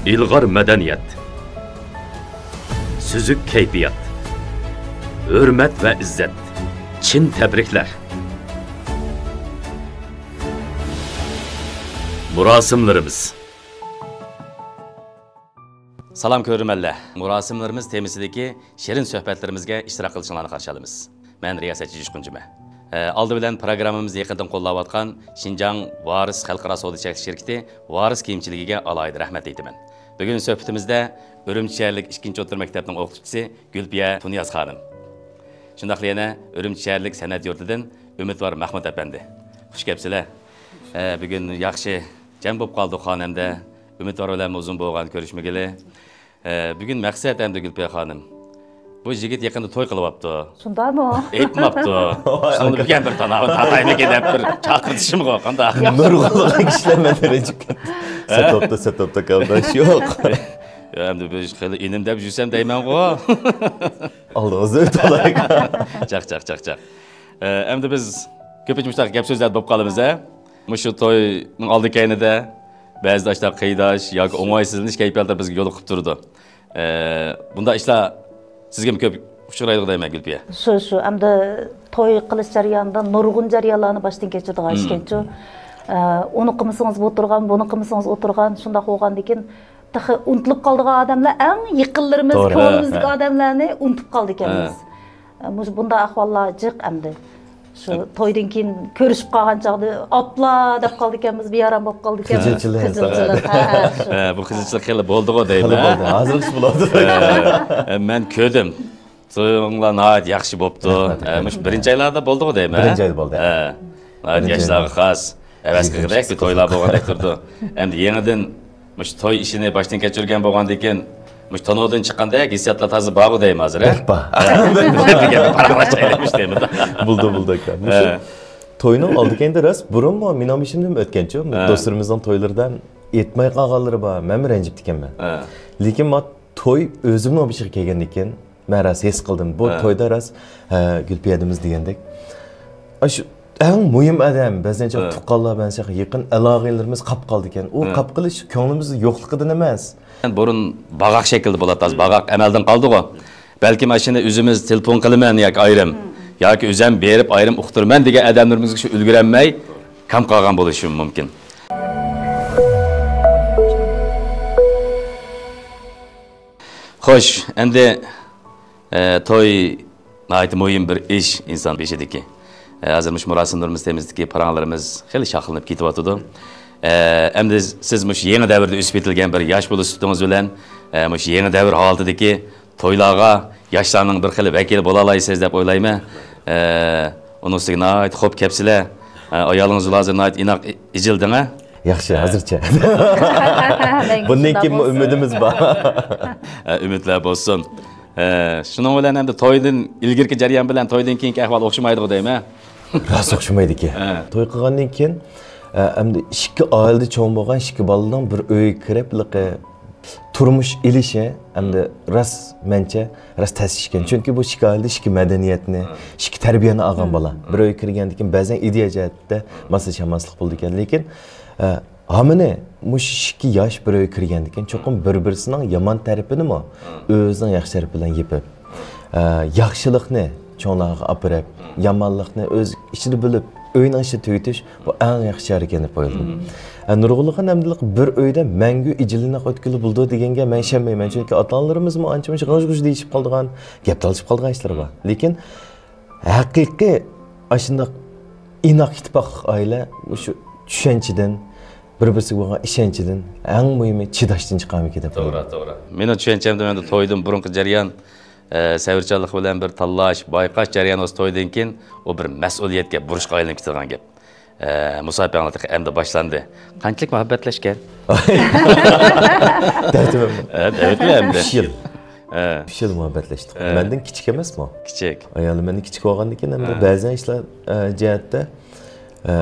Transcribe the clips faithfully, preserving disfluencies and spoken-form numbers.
ئىلغار مەدەنىيەت، سۈزۈك كەيپىيات، ھۆرمەت ۋە ئىززەت، چىن تەبرىكلەر. مۇراسىملىرىمىز. سالام كۆرۈرمەنلەر، مۇراسىملىرىمىز تېمىسىدىكى شېرىن سۆھبەتلىرىمىزگە ئىشتىراك قىلىشىڭلارنى قارشى ئالىمىز. مەن رىياسەتچى جۇشقۇن جۈمە. ئە، ئالدى بىلەن پروگراممىمىزنى يېقىندىن قوللاۋاتقان شىنجاڭ ۋارىس خەلقئارا سودا چەكلىك شىركىتى ۋارىس كىيىمچىلىكىگە ئالاھىدە رەھمەت ئېيتىمەن. بۈگۈن سۆھبىتىمىزدە ئۈرۈمچى شەھەرلىك ئىككىنچى ئوتتۇرا مەكتەپنىڭ ئوقۇتقۇچىسى گۈلپىيە تۇنىياز خانىم. شۇنداقلا يەنە ئۈرۈمچى شەھەرلىك سەنئەت يۇرتىدىن ئۈمىدۋار مەھمۇت ئەپەندى. خۇش كەپسىلەر. ئە، بۈگۈن ياخشى جەم بولۇپ قالدۇق خانەمدە. ئۈمىدۋار بىلەن ئۇزۇن بولغان كۆرۈشمىگىلى. ئە، بۈگۈن مەقسەت ئەمدى گۈلپىيە خانىم. بۇ يىگىت يېقىندا توي قىلىۋاپتۇ. شۇنداقمۇ؟ ئېيتماپتۇ. شۇنى بىلگەن بىر تاناۋى تاتايمىكىن دەپ بىر چاقىرتىشىمغۇ، قانداق؟ نۇرغۇنلىغان كىشىلەر مەندىن رەنجىپ كەتتى. ھە؟ سەتوپتا، سەتوپتا كاۋداش يوق. يا، ئەمدى بىز خېلى ئىنىم دەپ يۈرسەم دەيمەنغۇ. ئالدىڭىزدا ئۆتۈۋالايلى. چاق، چاق، چاق، چاق. ئە، ئەمدى بىز كۆپىنچە مۇشۇنداق گەپ سۆزلەردە بولۇپ قالىمىز، ھە؟ مۇشۇ توينىڭ ئالدى كەينىدە بەزىدە ئاشۇنداق قىيناش ياكى ئوڭايسىزلىنىش كەيپىياتلىرى بىزگە يولۇقۇپ تۇرىدۇ. ئە، بۇنداق ئىشلار سىزگىمۇ كۆپ ئۇچرايدىغۇ دەيمەن، گۈلپىيە. شۇ، شۇ. ئەمدى توي قىلىش جەريانىدا نۇرغۇن جەريانلارنى باشتىن كەچۈرىدىغان ئىكەنچۇ. ئە، ئۇنى قىلمىسىڭىز بولتۇرغان، بۇنى قىلمىسىڭىز ئولتۇرغان، شۇنداق بولغاندىكىن تېخى ئۇنتۇلۇپ قالىدىغان ئادەملەر، ئەڭ يېقىنلىرىمىز، توغرا. كۆڭلىمىزدىكى ھە. ئادەملەرنى ئۇنتۇپ قالىدىكەنمىز. ھە. مۇشۇ بۇنداق ئەھۋاللار جىق ئەمدى. شۇ تويدىن كېيىن كۆرۈشۈپ قالغان چاغدا، ئاپلا دەپ قالىدىكەنمىز، بىئارام بولۇپ قالىدىكەنمىز. خىجىلچىلىق. خىجىلچىلىق، ھە، ھە، شۇ. ھە، بۇ خىجىلچىلىق خېلى بولدىغۇ دەيمەن. خېلى بولدى. ھازىرغىچە بولىدۇ. ھە، ھە، مەن كۆردۈم. تويۇڭلار ناھايىتى ياخشى بوپتۇ. رەھمەت. ھە، مۇشۇ بىرىنچى ئايلاردا بولدىغۇ دەيمەن. بىرىنچى ئايدا بولدى. ھە. ناھايىتى ياشلارغا خاس. ھەۋەس قىلغۇدەك بىر تويلار بولغاندەك تۇرىدۇ. ئەمدى يېڭىدىن مۇشۇ توي ئىشىنى باشتىن كەچۈرگەن بولغاندىكىن، مۇشۇ تونۇردىن چىققاندەك ھېسسىياتلار تازا بارغۇ دەيمەن ھازىر، ھە؟ بەك بار. بولدى، بولدى، ئاكا. مۇشۇ توينىڭ ئالدى كەينىدە راست بۇرۇنمۇ مېنىڭ بېشىمدىن ئۆتكەنچۇ، ھە. دوستلىرىمىزنىڭ تويلىرىدا ئېيتماي قالغانلىرى بار، مەنمۇ رەنجىپتىكەنمەن. ھە. لېكىن ما توي ئۆزۈمنىڭ بېشىغا كەلگەندىن كېيىن، مەن راست ھېس قىلدىم. بۇ ھە. تويدا راست، ھە، گۈلپىيە ھەدىمىز دېگەندەك. ئاشۇ ئەڭ مۇھىم ئادەم، بەزەن چاغ ھە. تۇغقانلار، بەزەن چاغ يېقىن ئالاقىلىرىمىز قاپ قالىدىكەن. ئۇ ھە. قاپ قېلىش كۆڭلىمىزدە يوقلۇقىدىن ئەمەس. بۇرۇن باغاق شەكىلدە بولاتتى، ھازىر باغاق ئەمەلدىن قالدىغۇ. بەلكىم ئاشۇنى ئۆزىمىز تېلېفون قىلىمەن ياكى ئايرىم، ياكى ئۆزۈم بېرىپ ئايرىم ئۇقتۇرىمەن دېگەن ئادەملىرىمىزگە شۇ ئۈلگۈرەلمەي كام قالغان بولۇشىمۇ مۇمكىن. خوش، ئەمدى، ئە، توي ناھايىتى مۇھىم بىر ئىش ئىنسان بېشىدىكى. ئە، ھازىر مۇشۇ مۇراسىملىرىمىز تېمىسىدىكى پاراڭلىرىمىز خېلى شاخلىنىپ كېتىۋاتىدۇ. ئە، ئەمدى سىز مۇشۇ يېڭى دەۋردە ئۆسۈپ يېتىلگەن بىر ياش بولۇش سۈپىتىڭىز بىلەن، ئە، مۇشۇ يېڭى دەۋر ھالىتىدىكى تويلارغا ياشلارنىڭ بىر خىل ۋەكىلى بولالايسىز دەپ ئويلايمەن. ئە، ئۇنىڭ ئۈستىگە ناھايىتى خوپ كەپسىلە. ئە، ئايالىڭىز بىلەن ھازىر ناھايىتى ئىناق ئىجىلدىڭ، ھە؟ ياخشى، ھازىرچە. بۇندىن كېيىنمۇ ئۈمىدىمىز بار. ئە، ئۈمىدلەر بولسۇن. ئە، شۇنىڭ بىلەن ئەمدى تويدىن ئىلگىرىكى جەريان بىلەن تويدىن كېيىنكى ئەھۋال ئوخشىمايدىغۇ دەيمەن. راست ئوخشىمايدىكەن. ھە. توي قىلغاندىن كېيىن، ئە، ئەمدى ئىككى ئائىلىدە چوڭ بولغان ئىككى بالىنىڭ بىر ئۆيگە كىرىپ، لىقى تۇرمۇش ئېلىشى ئەمدى راست مەنچە راست تەس ئىش ئىكەن. چۈنكى بۇ ئىككى ئائىلىدە ئىككى مەدەنىيەتنى، ئىككى تەربىيەنى ئالغان بالا. بىر ئۆيگە كىرگەندىن كېيىن بەزەن ئىدىيە جەھەتتە ماسلىشالماسلىق بولىدىكەن. لېكىن، ئە، ھامىنى مۇشۇ ئىككى ياش بىر ئۆيگە كىرگەندىن كېيىن چوقۇم بىر-بىرسىنىڭ يامان تەرىپىنىمۇ ئۆزىنىڭ ياخشى تەرىپى بىلەن يېپىپ، ئە، ياخشىلىقنى چوڭلارغا ئاپىرىپ، يامانلىقنى ئۆز ئىچىدە بىلىپ، ئۆينىڭ ئىچىدە تۈگىتىش، بۇ ئەڭ ياخشى چارە ئىكەن دەپ ئويلىدىم. ئە، نۇرغۇنلىغان ئەمدىلىك بىر ئۆيدە مەڭگۈ ئىجىلىنىق ئۆتكىلى بولىدۇ دېگەنگە مەن ئىشەنمەيمەن. چۈنكى ئاتا-ئانىلىرىمىزمۇ ئانچە-مۇنچە غىژ-غۇژ دېيىشىپ قالىدىغان، گەپ تالىشىپ قالىدىغان ئىشلىرى بار. لېكىن ھەقىقىي ئاشۇنداق ئىناق ئىتتىپاقلىق ئائىلە مۇشۇ چۈشەنچىدىن، بىر-بىرسىگە بولغان ئىشەنچىدىن، ئەڭ مۇھىمى چىداشتىن چىقارمىكىن دەپ توغرا، توغرا. مېنىڭ چۈشەنچەمدە ئەمدى تويدىن بۇرۇنقى جەريان، ئە، سەۋرچانلىق بىلەن بىر تاللاش، بايقاش جەريانى بولسا تويدىن كېيىن ئۇ بىر مەسئۇلىيەتكە، بۇرچقا ئايلىنىپ كېتىدىغان گەپ. ئە، مۇساپىڭلار تېخى ئەمدى باشلاندى. قانچىلىك مۇھەببەتلەشكەن؟ دەۋېتىمەن. ئە، دەۋېتىلە ئەمدى. ئۈچ يىل. ئە. ئۈچ يىل مۇھەببەتلەشتۇق. ئە. مەندىن كىچىك ئەمەسمۇ؟ كىچىك. ئايالىم مەندىن كىچىك بولغاندىن كېيىن ئەمدى ئە. بەزەن ئىشلار، ئە، جەھەتتە، ئە،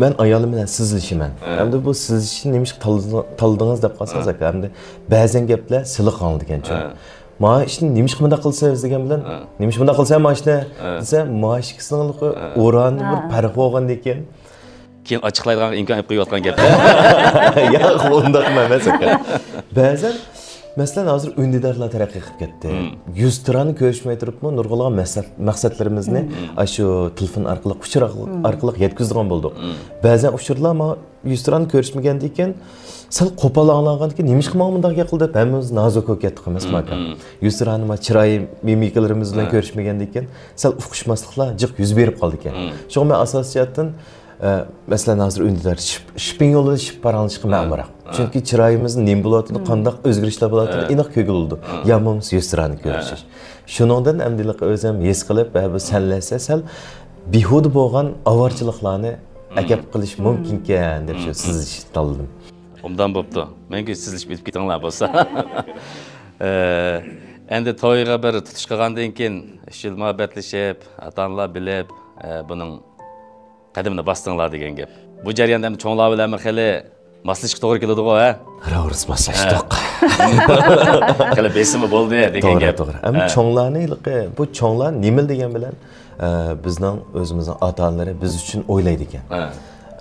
مەن ئايالىم بىلەن سىزلىشىمەن. ئە. ئەمدى بۇ سىزلىشىشنى نېمىشقا تاللىدىڭ-، تاللىدىڭىز دەپ قالسىڭىز، ئە. ئاكا، ئەمدى بەزەن گەپلەر سىلىق ئاڭلىدىكەنچۇ. ئە. مانا ئىشنى نېمىشقا مۇنداق قىلىسىز دېگەن بىلەن، ھە. نېمىشقا مۇنداق قىلىسەن مانا ئىشنى ھە. دېسە، مانا ئىككىسىنىڭ ھە. ئورانى بىر ھە. پەرق بولغاندىكىن، كېيىن ئاچچىقلايدىغان ئىمكان ئېلىپ قويۇۋاتقان گەپ. ياق، ئۇنداقمۇ ئەمەس ئاكا. بەزەن، مەسىلەن، ھازىر ئۈندىدارلار تەرەققىي قىلىپ كەتتى. مم. يۈزتۇرانە كۆرۈشمەي تۇرۇپمۇ نۇرغۇنلىغان مەقسەت-، مەقسەتلىرىمىزنى مم. ئاشۇ تېلېفون ئارقىلىق، ئۇچۇر ئارقىلىق، مم. ئارقىلىق يەتكۈزىدىغان بولدۇق. مم. بەزەن ئۇچۇرلار ماڭا يۈزتۇرانە كۆرۈشمىگەندىكىن، سەل قوپال ئاڭلانغاندىكىن، نېمىشقا ماڭا مۇنداق گەپ قىلدى دەپ، ھەممىمىز نازۇك بولۇپ كەتتۇق ئەمەسمۇ، مم، ئاكا؟ مم. يۈزتۇرانە ما چىراي مىمىكىلىرىمىز بىلەن ھە. كۆرۈشمىگەندىكىن، سەل ئۇقۇشماسلىقلار جىق يۈز بېرىپ قالىدىكەن. مم. شۇڭا مەن ئاساسىي جەھەتتىن، ئە، مەسىلەن، ھازىر ئۈندىدار شىپ-، شىپپىڭ يولىدا شىپ پاراڭلىشىشقا مەن ھە. ئامراق. ھە. چۈنكى چىرايىمىزدا نېمە بولۇۋاتىدۇ، ھە. قانداق ئۆزگىرىشلەر بولۇۋاتىدۇ، ھە. ئېنىق كۆرگىلى بولىدۇ. ھە. يا بولمىسا يۈزتۇرانە ھە. كۆرۈشۈش. شۇنىڭدىن ئەمدىلىقى ئۆزۈم ھېس قىلىپ، ھە، بۇ سەنلەشسە سەل بىھۇدە بولغان ئاۋارىچىلىقلارنى مم. ئەكەپ قېلىش مم. مۇمكىنكەن دەپ شۇ مم. سىزىشنى تاللىدىم. ئوبدان بوپتۇ. مەڭگۈ سىزىشىپ ئۆتۈپ كېتىڭلار بولسا. ئە، ئەمدى تويغا بىر تۇتۇش قىلغاندىن كېيىن، ئۈچ يىل مۇھەببەتلىشىپ، ئاتا-ئانىلار بىلىپ، ئە، بۇنىڭ قەدىمىنى باستىڭلار دېگەن گەپ. بۇ جەرياندا ئەمدى چوڭلار بىلەنمۇ خېلى ماسلىشىشقا توغرا كېلىدىغۇ، ھە؟ راۋۇرۇس ماسلاشتۇق. ھە. خېلى بېسىمى بولدى دېگەن توغرا، گەپ. توغرا. ئەمما ھە. چوڭلارنى ھېلىقى، بۇ چوڭلار نېمىلا دېگەن بىلەن، ئە، بىزنىڭ ئۆزىمىزنىڭ ئاتا-ئانىلىرى بىز ئۈچۈن ئويلايدىكەن. ھە.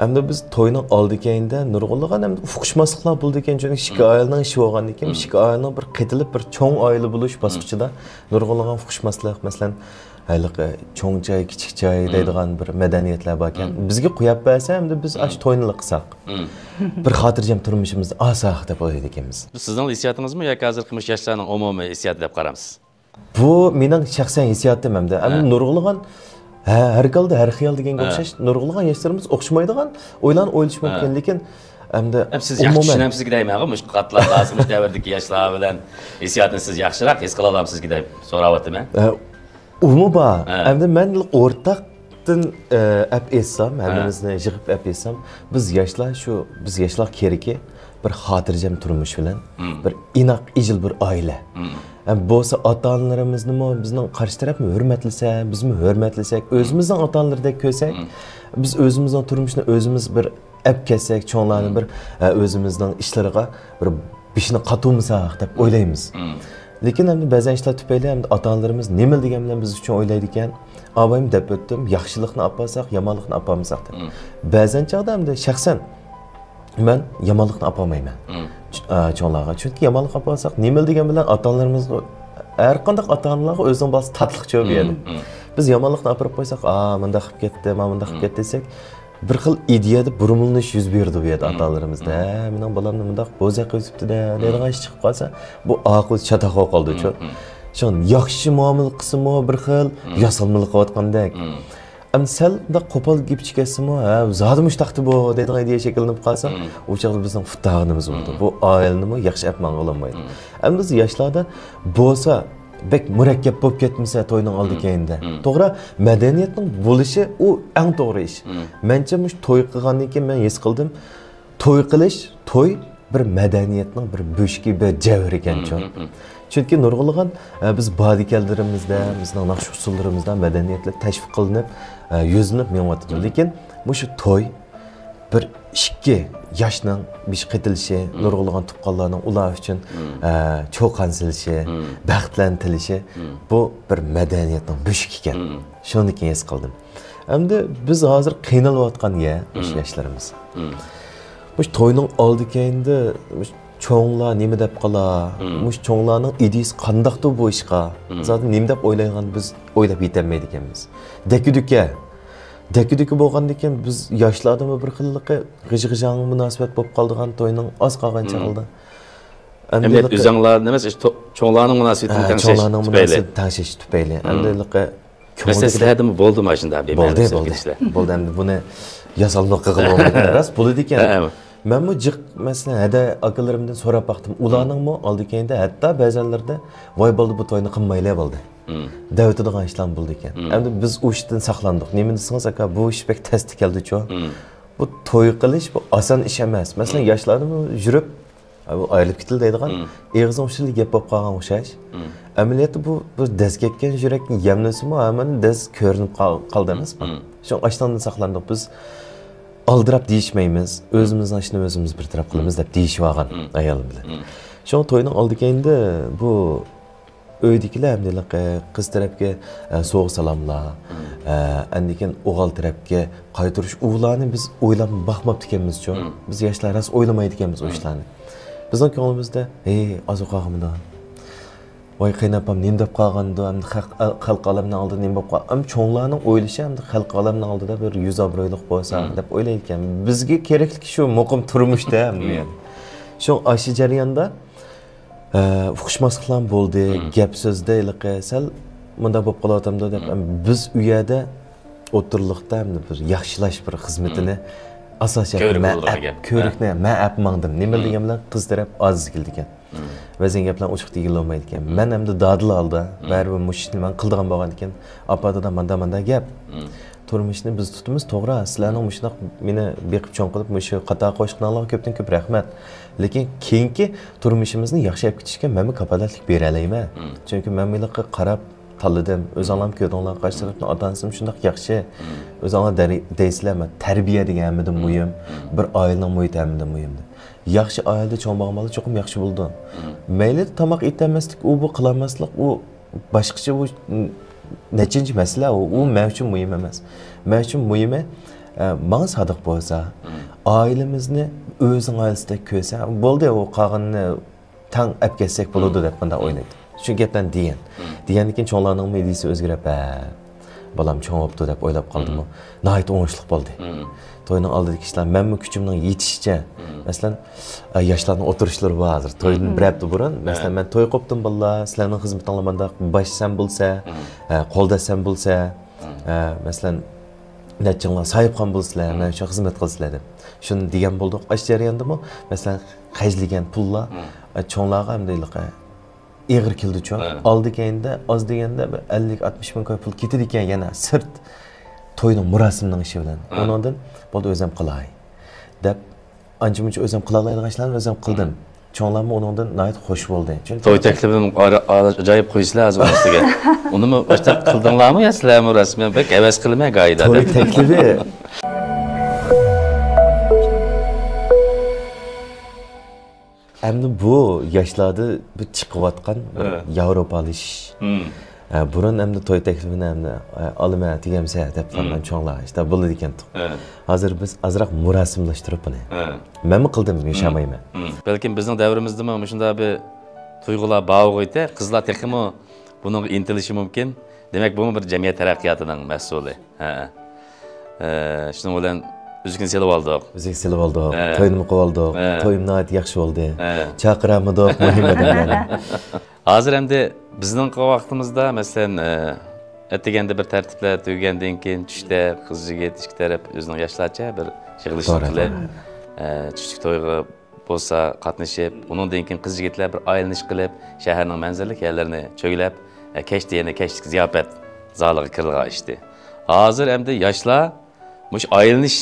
ئەمدى بىز توينىڭ ئالدى كەينىدە نۇرغۇنلىغان ئەمدى ئۇقۇشماسلىقلار بولىدىكەن، چۈنكى ئىككى ھە. ئائىلىنىڭ ئىشى بولغاندىكىن، ھە. ئىككى ئائىلىنىڭ بىر قېتىلىپ بىر چوڭ ئائىلە بولۇش ھە. باسقۇچىدا نۇرغۇنلىغان ئۇقۇشماسلىق، مەسىلەن، ھېلىقى چوڭ چاي، كىچىك چاي مم. دەيدىغان بىر مەدەنىيەتلەر باركەن. مم. بىزگە قويۇپ بەرسە، ئەمدى بىز مم. ئاشۇ توينىلا قىلساق. مم. بىر خاتىرجەم تۇرمۇشىمىزنى ئالساق دەپ ئويلايدىكەنمىز. بۇ سىزنىڭ ھېسسىياتىڭىزمۇ ياكى ھازىرقى مۇشۇ ياشلارنىڭ ئومۇمىي ھېسسىياتى دەپ قارامسىز؟ بۇ مېنىڭ شەخسەن ھېسسىياتىم ئەمدى. ئەمدى ھە. نۇرغۇنلىغان، ھە، ھەر كالدا ھەر خىيال دېگەنگە ھە. ئوخشاش، نۇرغۇنلىغان ياشلىرىمىز ئوخشىمايدىغان ئويلارنى ئويلىشى ھە. مۇمكىن، لېكىن ئەمدى ئەم سىز ياخشى ئومۇمەن چۈشىنەمسىز دەيمەن، مۇشۇ قاتلار ھازىر مۇشۇ دەۋردىكى ياشلار بىلەن ھېسسىياتنى سىز ياخشىراق ھېس قىلالامسىز دەپ سوراۋاتىمەن. ئە، ئۇمۇ بار. ھە. ئەمدى مەن ئورتاقتىن، ئە، ئەپ ئېيتسام، ھە. ھەممىمىزنى يىغىپ ئەپ ئېيتسام، بىز ياشلار شۇ، بىز ياشلار كېرىكى بىر خاتىرجەم تۇرمۇش بىلەن، مم. بىر ئىناق، ئىجىل بىر ئائىلە. مم. ھەم بولسا ئاتا-ئانىلىرىمىزنىمۇ بىزنىڭ قارشى تەرەپمۇ ھۆرمەتلىسە، بىزمۇ ھۆرمەتلىسەك، ئۆزىمىزنىڭ ئاتا-ئانىلىرىدەك كۆرسەك، مم. بىز ئۆزىمىزنىڭ تۇرمۇشىنى ئۆزىمىز بىر ئەپ كەتسەك، چوڭلارنى مم. بىر، ئە، ئۆزىمىزنىڭ ئىشلىرىغا بىر بېشىنى قاتۇرمىساق دەپ مم. ئويلايمىز. مم. لېكىن ئەمدى بەزەن ئىشلار تۈپەيلى ئەمدى ئاتا-ئانىلىرىمىز نېمىلا دېگەن بىلەن بىز ئۈچۈن ئويلايدىكەن. ئابايمۇ دەپ ئۆتتۈم، ياخشىلىقنى ئاپارساق، يامانلىقنى ئاپارمىساق دەپ. مم. بەزەن چاغدا ئەمدى شەخسەن مەن يامانلىقنى ئاپارمايمەن. مم. چ-، ئا، چوڭلارغا. چۈنكى يامانلىق ئاپارساق، نېمىلا دېگەن بىلەن ئاتا-ئانىلىرىمىزغا، ھەرقانداق ئاتا-ئانىلارغا ئۆزىنىڭ بالىسى تاتلىقچۇ بۇ يەردە. مم. مم. بىز يامانلىقنى ئاپىرىپ قويساق، ئا، مۇنداق قىلىپ كەتتى، ما مۇنداق قىلىپ مم. كەتتى دېسەك، بىر خىل ئىدىيەدە بۇرمىلىنىش يۈز بېرىدۇ بۇ يەردە مم. ئاتا-ئانىلىرىمىزدا. مم. ھە، مېنىڭ بالامنى مۇنداق بوزەك قىلىۋېتىپتۇ-دە، مم. دەيدىغان ئىش چىقىپ قالسا، بۇ ئاقىۋىتى چاتاق بولۇپ قالىدۇچۇ. مم. مم. شۇڭا ياخشى مۇئامىلە قىلسىمۇ بىر خىل مم. ياسالمىلىق قىلىۋاتقاندەك. مم. ئەمدى سەل مۇنداق قوپال گېپى چىقىۋەتسىمۇ، ھە، زادى مۇشۇنداقتى بۇ دەيدىغان ئىدىيە شەكىللىنىپ قالسا، مم. ئۇ چاغدا بىزنىڭ پۇت تاغىنىمىز بولىدۇ. مم. بۇ ئائىلىنىمۇ ياخشى ئەپ ماڭغۇلانمايدۇ. مم. ئەمدى بىز ياشلاردا بولسا بەك مۇرەككەپ بولۇپ كەتمىسە توينىڭ ئالدى مم. كەينىدە. مم. توغرا، مەدەنىيەتنىڭ بولۇشى ئۇ ئەڭ توغرا ئىش. مم. مەنچە مۇشۇ توي قىلغاندىن كېيىن مەن ھېس قىلدىم، توي قىلىش، توي بىر مەدەنىيەتنىڭ بىر بۆشۈكى، بىر جەۋھىرى ئىكەنچۇ. مم، مم، مم. چۈنكى نۇرغۇنلىغان، ئە، بىز بادىكەنلىرىمىزدە، مم. بىزنىڭ ناخشا ئۇسسۇللىرىمىزدا مەدەنىيەتلەر تەشۋىق قىلىنىپ، ئە، يۈزلىنىپ مېڭىۋاتىدۇ. مم. لېكىن مۇشۇ توي بىر ئىككى ياشنىڭ بېشى قېتىلىشى، مم. نۇرغۇنلىغان تۇغقانلارنىڭ ئۇلار ئۈچۈن، مم. ئە، چۇقان سېلىشى، مم. بەختلەرنى تىلىشى، مم. بۇ بىر مەدەنىيەتنىڭ بۆشۈكى ئىكەن. مم. شۇنىڭدىن كېيىن ھېس قىلدىم. ئەمدى بىز ھازىر قىينىلىۋاتقان يەر مۇشۇ مم. ياشلىرىمىز. مم. مۇشۇ توينىڭ ئالدى كەينىدە مۇشۇ چوڭلار نېمە دەپ قالا، مم. مۇشۇ چوڭلارنىڭ ئىدىيىسى قانداقتۇ بۇ ئىشقا؟ مم. زادى نېمە دەپ ئويلايدىغان بىز ئويلاپ يېتەلمەيدىكەنمىز. دەككە-دۈككە. دەككە-دۈككە بولغاندىكىن بىز ياشلاردىمۇ بىر خىللىقى غىژ-غىژاڭ مۇناسىۋەت بولۇپ قالىدىغان توينىڭ ئاز قالغان مم. چاغدا. ئەمدى ئەمدى ھېلىقى ئۆزۈڭلارنى ئەمەس، ئىش تو-، چوڭلارنىڭ مۇناسىۋىتىنى ھە، تەڭشەش چوڭلارنىڭ تۈپەيلى. مۇناسىۋىتىنى تەڭشەش تۈپەيلى. مم. ئەمدى ھېلىقى مەسىلەن، كۆڭۈلدىكىدەك سىلەردىمۇ بولدىمۇ ئاشۇنداق بىر بولدى، مەلۇم بولدى. سەپكىشىلەر؟ بولدى، ئەمدى بۇنى ياسالما قىلغىلى بولمايدۇ. راست، بولىدىكەن. ھە، ھە. مەنمۇ جىق، مەسىلەن، ھەدە ئاكىلىرىمدىن سوراپ باقتىم. ئۇلارنىڭمۇ ئالدى كەينىدە ھەتتا بەزەنلىرىدە، ۋاي بولدى، بۇ توينى قىلمايلى بولدى. مم. دەۋېتىدىغان ئىشلارمۇ بولىدىكەن. مم. ئەمدى بىز ئۇ ئىشتىن ساقلاندۇق. نېمە دېسىڭىز، ئاكا، بۇ ئىش بەك تەستە كەلدىچۇ. مم. بۇ توي قىلىش، بۇ ئاسان ئىش ئەمەس. مەسىلەن، مم. ياشلاردىمۇ يۈرۈپ، ئا، بۇ ئايرىلىپ كېتىلدى دەيدىغان مم. ئېغىزنىڭ ئۇچىدا گەپ بولۇپ قالغان ئوخشاش. مم. ئەمەلىيەتتە بۇ بىر دەز كەتكەن يۈرەكنى يەملىسىمۇ، ھەممىنى دەز كۆرۈنۈپ قال-، قالدى ئەمەسمۇ؟ مم. شۇڭا ئاشۇندىن ساقلاندۇق. بىز ئالدىراپ دېيىشمەيمىز، ئۆزىمىزنىڭ ئىشىنى ئۆزىمىز بىر تەرەپ قىلىمىز مم. دەپ دېيىشىۋالغان مم. ئايالىم بىلەن. مم. شۇڭا توينىڭ ئالدى كەينىدە بۇ ئۆيدىكىلەر ھەمدە ھېلىقى قىز تەرەپكە، ئە، سوۋغا سالاملار، ئە، ئاندىن كېيىن ئوغۇل تەرەپكە قايتۇرۇش، ئۇلارنى بىز ئويلاپ باقماپتىكەنمىزچۇ. بىز ياشلار راست ئويلىمايدىكەنمىز ئۇ ئىشلارنى. بىزنىڭ كۆڭلىمىزدە، ھەي، ئازۇ قالغىنىدا، ۋاي، قېيىنئاپام نېمە دەپ قالغاندۇ، ئەمدى خەق-، خەلق ئالەمنىڭ ئالدىدا نېمە بولۇپ قال-، ئەمدى چوڭلارنىڭ ئويلىشى، ئەمدى خەلق ئالەمنىڭ ئالدىدا بىر يۈز ئابرۇيلۇق بولسا دەپ ئويلايدىكەن. بىزگە كېرەكلىكى شۇ مۇقىم تۇرمۇشتا ھەمدە يەنە. شۇ ئاشۇ جەرياندا ئە، ئۇقۇشماسلىقلار بولدى، گەپ سۆزدە ھېلىقى سەل مۇنداق بولۇپ قالىۋاتامدۇ دەپ، ئەم، بىز ئۇ يەردە ئوتتۇرىلىقتا ئەمدى بىر ياخشىلاش بىر خىزمىتىنى ئاساسىي كۆرۈك مەن بولىدىغان ئەپ، گەپ. كۆرۈكنى مەن ئەپ ماڭدىم. نېمە دېگەن بىلەن قىز تەرەپ ئاز كېلىدىكەن. بەزەن گەپلەرنى ئوچۇق دېگىلى بولمايدىكەن. مەن ئەمدى دادىل ھالدا، بەرىبىر مۇشۇ ئىشنى مەن قىلىدىغان بولغاندىكىن، ئاپا دادا ماندا ماندا گەپ. تۇرمۇشنى بىز تۇتىمىز، توغرا. سىلەرنىڭ مۇشۇنداق مېنى بېقىپ چوڭ قىلىپ، مۇشۇ قاتار قوشقىنىڭلارغا كۆپتىن كۆپ رەھمەت. لېكىن كېيىنكى تۇرمۇشىمىزنى ياخشى ئەپ كېتىشكە مەنمۇ كاپالەتلىك بېرەلەيمەن. چۈنكى مەن مۇلۇققا قاراپ تاللىدىم. ئۆزۈڭلارمۇ كۆردۈڭلار، قارشى تەرەپنىڭ ئاتا-ئانىسىمۇ شۇنداق ياخشى. ئۆزۈڭلار دەرى-، دەيسىلەر، مەن تەربىيە دېگەن ھەممىدىن مۇھىم. بىر ئائىلىنىڭ مۇھىتى ھەممىدىن مۇھىم دەپ. ياخشى ئائىلىدە چوڭ بولغان بالا چوقۇم ياخشى بولىدۇ. مەيلى تاماق ئېتەلمەسلىك، ئۇ بۇ قىلالماسلىق، ئۇ باشقىچە، بۇ نەچچىنچى مەسىلە، ئۇ، ئۇ مەن ئۈچۈن مۇھىم ئەمەس. مەن ئۈچۈن مۇھىمى، ئە، ماڭا سادىق بولسا، ئائىلىمىزنى ئۆزىنىڭ ئائىلىسىدەك كۆرسە، بولدى، ئۇ قالغىنىنى تەڭ ئەپ كەتسەك بولىدۇ دەپ مۇنداق ئويلايدۇ. شۇ گەپلەرنى دېگەن. دېگەندىن كېيىن چوڭلارنىڭمۇ ئىدىيىسى ئۆزگىرىپ، ھە، بالام چوڭ بوپتۇ دەپ ئويلاپ قالدىمۇ؟ ناھايىتى ئوڭۇشلۇق بولدى. توينىڭ ئالدىدىكى ئىشلار، مەنمۇ كۈچۈمنىڭ يېتىشىچە، مەسىلەن، ئە، ياشلارنىڭ ئولتۇرۇشلىرى بار ھازىر. تويدىن بىر ھەپتە بۇرۇن، مەسىلەن، مەن توي قوپتۇم بالىلار، سىلەرنىڭ خىزمىتىڭلار مانداق، باش سەن بولسا، ئە، قول دەسسەم بولسا، ئە، مەسىلەن، نەچچىڭلار ساھىبخان بولسىلەر، مەن شۇ خىزمەت قىلسىلەر دەپ. شۇنى دېگەن بولدۇق. ئاشۇ جەرياندىمۇ، مەسىلەن، خەجلىگەن پۇللار، ئە، چوڭلارغا ھەمدە ھېلىقى ئېغىر كېلىدۇچۇ. ئالدى كەينىدە ئاز دېگەندە بىر ئەللىك، ئاتمىش مىڭ كوي پۇل كېتىدىكەن يەنە سىرت توينىڭ مۇراسىمنىڭ ئىشى بىلەن. ئۇنىڭدىن بولدى ئۆزۈم قىلاي دەپ، ئانچە مۇنچە ئۆزۈم قىلالايدىغان ئىشلارنى ئۆزۈم قىلدىم. چوڭلارمۇ ئۇنىڭدىن ناھايىتى خۇش بولدى. چۈنكى توي تەكلىپىنى ئارا-، ئارا-، ئاجايىپ قويىسىلەر ھازىر ئۈستىگە. ئۇنىمۇ باشتا قىلدىڭلارمۇ يا سىلەرمۇ رەسمىي؟ بەك ھەۋەس قىلىمەن گاھىدا توي دەپ. تەكلىپى. ئەمدى بۇ ياشلاردا بىر چىقىۋاتقان بىر ياۋروپالىشىش. ئە، بۇرۇن ئەمدى توي تەكلىپىنى ئەمدى، ئە، ئالىمەن، تۈگەمسە دەپ قالغان چوڭلار ئىشتە بولىدىكەن. ھازىر بىز ئازراق مۇراسىملاشتۇرۇپ بۇنى. مەنمۇ قىلدىم، يوشالمايمەن. بەلكىم بىزنىڭ دەۋرىمىزدىمۇ مۇشۇنداق بىر تۇيغۇلار بارغۇيتى، قىزلار تېخىمۇ بۇنىڭغا ئىنتىلىشى مۇمكىن. دېمەك، بۇمۇ بىر جەمئىيەت تەرەققىياتىنىڭ مەھسۇلى. ھە. ئە، شۇنىڭ بىلەن ئۈزۈكنى سېلىۋالدۇق. ئۈزۈك سېلىۋالدۇق. ھە. توينىمۇ قىلىۋالدۇق. ھە. تويمۇ ناھايىتى ياخشى بولدى. ھە. چاقىرالمىدۇق مۇھىم ئادەملەرنى. ھازىر ئەمدى بىزنىڭ ۋاقتىمىزدا، مەسىلەن، ئە، ئەتىگەندە بىر تەرتىپلەر تۈگىگەندىن كېيىن، چۈشتە قىز يىگىت ئىككى تەرەپ ئۆزىنىڭ ياشلارچە بىر يىغىلىشنى قىلىپ، ئە، چۈشلۈك تويغا بولسا قاتنىشىپ، ئۇنىڭدىن كېيىن قىز يىگىتلەر بىر ئايلىنىش قىلىپ، شەھەرنىڭ مەنزىرىلىك يەرلىرىنى چۆگىلەپ، ئە، كەچتە يەنە كەچلىك زىياپەت زالىغا كىرىدىغان ئىشتى. ھازىر ئەمدى ياشلار مۇشۇ ئايلىنىش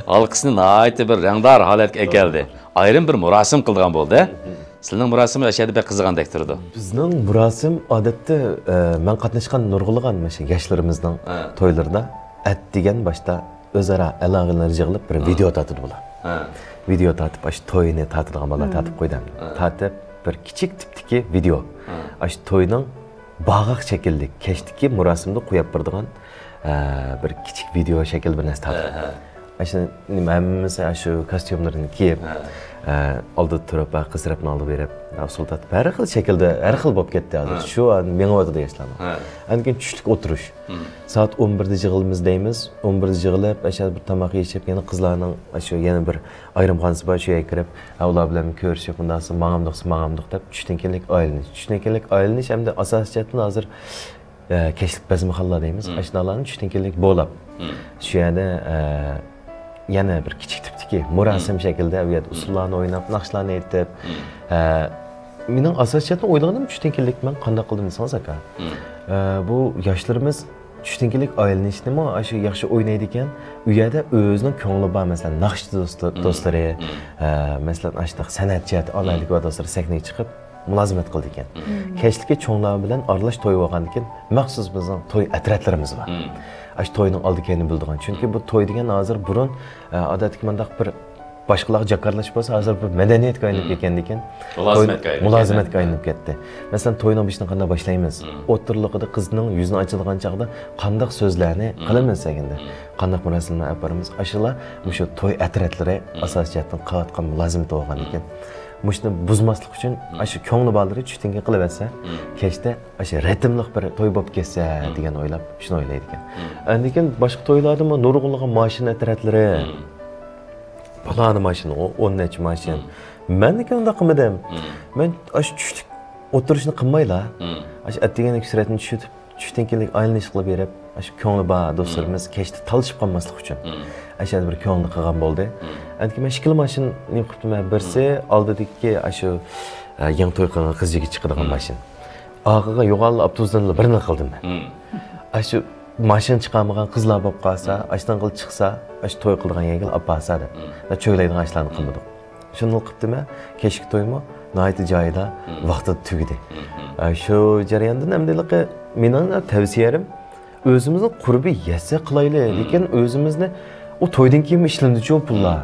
ھالقىسىنى ناھايىتى بىر رەڭدار ھالەتكە ئەكەلدى. ئايرىم بىر مۇراسىم قىلىدىغان بولدى. سىلىنىڭ مۇراسىمى ئاشۇ يەردە بەك قىزىغاندەك تۇرىدۇ. بىزنىڭ مۇراسىم ئادەتتە، ئە، مەن قاتناشقان نۇرغۇنلىغان مۇشۇ ياشلىرىمىزنىڭ تويلىرىدا ئەتىگەن باشتا ئۆزئارا ئالاقىلىرىنى يىغىلىپ بىر ۋىدېئو تارتىدۇ بۇلار. ھە. ۋىدېئو تارتىپ، ئاشۇ توينى تارتىدىغان بالىلار تارتىپ قويدى ئەمدى. ھە. تارتىپ، بىر كىچىك تىپتىكى ۋىدېئو. ھە. ئاشۇ توينىڭ باغاق شەكىللىك، كەچتىكى مۇراسىمدا قويۇپ بېرىدىغان، ئە، بىر كىچىك ۋىدېئو شەكلىدە بىر نەرسە تارتىپ. ھە، ھە. ئاشۇ نېمە، ھەممىسى ئاشۇ كوستيۇملىرىنى كىيىپ، ھە. ئە، ئالدىدا تۇرۇپ، ھە، قىز تەرەپنىڭ ئالدىغا بېرىپ، ئۇسسۇل تارتىپ، ھەر خىل شەكىلدە، ھەر خىل بولۇپ كەتتى ھازىر. ھە. شۇ مېڭىۋاتىدۇ ياشلارنىڭ. ھە. ئاندىن كېيىن چۈشلۈك ئولتۇرۇش. سائەت ئون بىردە يىغىلىمىز دەيمىز. ئون بىردە يىغىلىپ، ئاشۇ بىر تاماق يېيىشىپ، يەنە قىزلارنىڭ ئاشۇ يەنە بىر ئايرىمخانىسى بار، شۇ يەرگە كىرىپ، ھە، ئۇلار بىلەن كۆرۈشۈپ، مۇنداق ماڭامدۇق، ماڭامدۇق دەپ، چۈشتىن كېيىنلىك ئايلىنىش. چۈشتىن كېيىنلىك ئايلىنىش ئەمدى ئاساسىي جەھەتتىن ھازىر، ئە، كەچلىك بەزمىخانىلار دەيمىز. ئاشۇنداقلارنى چۈشتىن كېيىنلىك بولاپ، شۇ يەردە، ئە، يەنە بىر كىچىك تىپتىكى مۇراسىم شەكلىدە ئۇ يەردە ئۇسسۇللارنى ئويناپ، ناخشىلارنى ئېيتىپ، ئە، مېنىڭ ئاساسىي جەھەتتىن ئويلىغىنىم چۈشتىن كېيىنلىك مەن قانداق قىلدىم دېسىڭىز، ئاكا. ئە، بۇ ياشلىرىمىز چۈشتىن كېيىنلىك ئايلىنىشنىمۇ ئاشۇ ياخشى ئوينايدىكەن. ئۇ يەردە ئۆزىنىڭ كۆڭلى بار، مەسىلەن، ناخشىچى دوستى-، دوستلىرى، ئە، مەسىلەن، ئاشۇنداق سەنئەت جەھەتتە ئالاھىدىلىكى بار دوستلىرى سەھنىگە چىقىپ مۇلازىمەت قىلىدىكەن. كەچلىكى چوڭلار بىلەن ئارىلاش توي بولغاندىن كېيىن مەخسۇس بىزنىڭ توي ئەترەتلىرىمىز بار. ئاشۇ توينىڭ ئالدى كەينىنى بىلىدىغان. چۈنكى بۇ توي دېگەن ھازىر بۇرۇن، ئە، ئادەتتىكى مۇنداق بىر باشقىلارغا جاكارلىشىپ بولسا، ھازىر بۇ مەدەنىيەتكە ئايلىنىپ كەتكەندىكىن، توي مۇلازىمەتكە ئايلىنىپ مۇلازىمەتكە كەتكەن. ئايلىنىپ كەتتى. مەسىلەن، توينىڭ بېشىنى قانداق باشلايمىز؟ ئوتتۇرىلىقىدا قىزنىڭ يۈزىنى ئاچىدىغان چاغدا قانداق سۆزلەرنى قىلىمىز دېگەندە، قانداق مۇراسىملارنى ئېلىپ بارىمىز؟ ئاشۇلا مۇشۇ توي ئەترەتلىرى ئاساسىي جەھەتتىن قىلىۋاتقان مۇلازىمىتى بولغاندىكىن، مۇشۇنى بۇزماسلىق ئۈچۈن ئاشۇ كۆڭلى بارلىرى چۈشتىن كېيىن قىلىۋەتسە، كەچتە ئاشۇ رىتىملىق بىر توي بولۇپ كەتسە دېگەن ئويلاپ، شۇنى ئويلايدىكەن. ئاندىن كېيىن باشقا تويلاردىمۇ نۇرغۇنلىغان ماشىنا ئەترەتلىرى، پالانى ماشىنا، ئو-، ئون نەچچە ماشىنا. مەنكى ئۇنداق قىلمىدىم. مەن ئاشۇ چۈشلۈك ئولتۇرۇشنى قىلمايلا، ئاشۇ ئەتىگەنلىك سۈرەتنى چۈشۈرۈپ، چۈشتىن كېيىنلىك ئايلىنىش قىلىپ بېرىپ، ئاشۇ كۆڭلى بار دوستلىرىمىز كەچتە تالىشىپ قالماسلىق ئۈچۈن، ئاشۇ يەردە بىر كۆڭلىنى قىلغان بولدى. ئاندىن كېيىن مەن ئىككىلا ماشىنا نېمە قىپتىمەن، بىرسى ئالدىدىكى ئاشۇ، ئە، يېڭى توي قىلغان قىز يىگىت چىقىدىغان ماشىنا. ئارقىغا يوغان ئاپتوبۇسنىلا بىرنى قىلدىم مەن. ئاشۇ ماشىنا چىقارمىغان قىزلار بولۇپ قالسا، ئاشۇنىڭغا چىقسا، ئاشۇ توي قىلىدىغان يەرگە ئاپارسا دەپ، مەن چۆگىلەيدىغان ئىشلارنى قىلمىدۇق. شۇنداق قىپتىمەن، كەچلىك تويمۇ ناھايىتى جايىدا، ۋاقتىدا تۈگىدى. ئە، شۇ جەرياندىن ئەمدىلىقى مېنىڭ تەۋسىيەم، ئۆزىمىزنىڭ قۇربى يەتسە قىلايلى، لېكىن ئۆزىمىزنى، ئۇ تويدىن كېيىنمۇ ئىشلىنىدىچۇ پۇللار.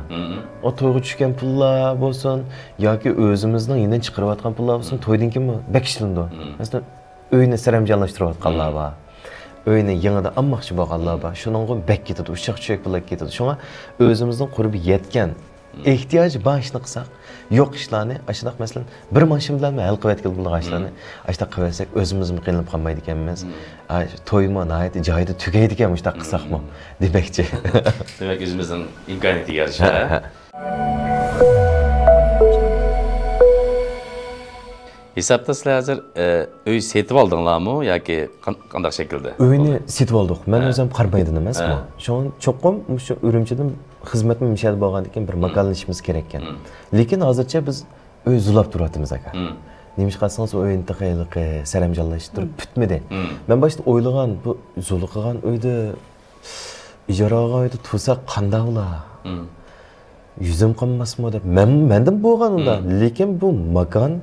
ئۇ تويغا چۈشكەن پۇللار بولسۇن ياكى ئۆزىمىزنىڭ يېنىدىن چىقىرىۋاتقان پۇللار بولسۇن، تويدىن كېيىنمۇ بەك ئىشلىنىدۇ. مەسىلەن، ئۆينى سەرەمجانلاشتۇرۇۋاتقانلار بار. ئۆينى يېڭىدىن ئالماقچى بولغانلار بار. شۇنىڭغا بەك كېتىدۇ، ئۇششاق چۈشەك پۇللار كېتىدۇ. شۇڭا ئۆزىمىزنىڭ قۇربى يەتكەن، ئېھتىياجى بار ئىشنى قىلساق، يوق ئىشلارنى، ئاشۇنداق مەسىلەن، بىر ماشىنا بىلەنمۇ ھەل قىلىۋەتكىلى بولىدىغان ئىشلارنى ئاشۇنداق قىلىۋەتسەك، ئۆزىمىزمۇ قىينىلىپ قالمايدىكەنمىز. ئا، تويمۇ ناھايىتى جايىدا تۈگەيدىكەن، مۇشۇنداق قىلساقمۇ، دېمەكچى. دېمەك، ئۆزىمىزنىڭ ئىمكانىيىتىگە يارىشا، ھە، ھە. ھېسابتا سىلەر ھازىر، ئە، ئۆي سېتىۋالدىڭلارمۇ ياكى قان-، قانداق شەكىلدە؟ ئۆينى سېتىۋالدۇق. مەن ئۆزۈم قارامايدىن ئەمەسمۇ. شۇڭا چوقۇم مۇشۇ ئۈرۈمچىدىن خىزمەتمۇ مۇشۇ يەردە بولغاندىكىن بىر ماكانلىشىشىمىز كېرەككەن. لېكىن ھازىرچە بىز ئۆي زۇلاپ تۇرۇۋاتىمىز، ئاكا. نېمىشقا دېسىڭىز، ئۇ ئۆينى تېخى ھېلىقى سەرەمجانلاشتۇرۇپ پۈتمىدى. مەن باشتا ئويلىغان، بۇ زۇلىغان ئۆيدە، ئىجارە ئالغان ئۆيدە تۇرساق قانداق بولا؟ يۈزۈم قانماسمۇ دەپ، مەن، مەندىن بولغان ئۇنداق. لېكىن بۇ ماكان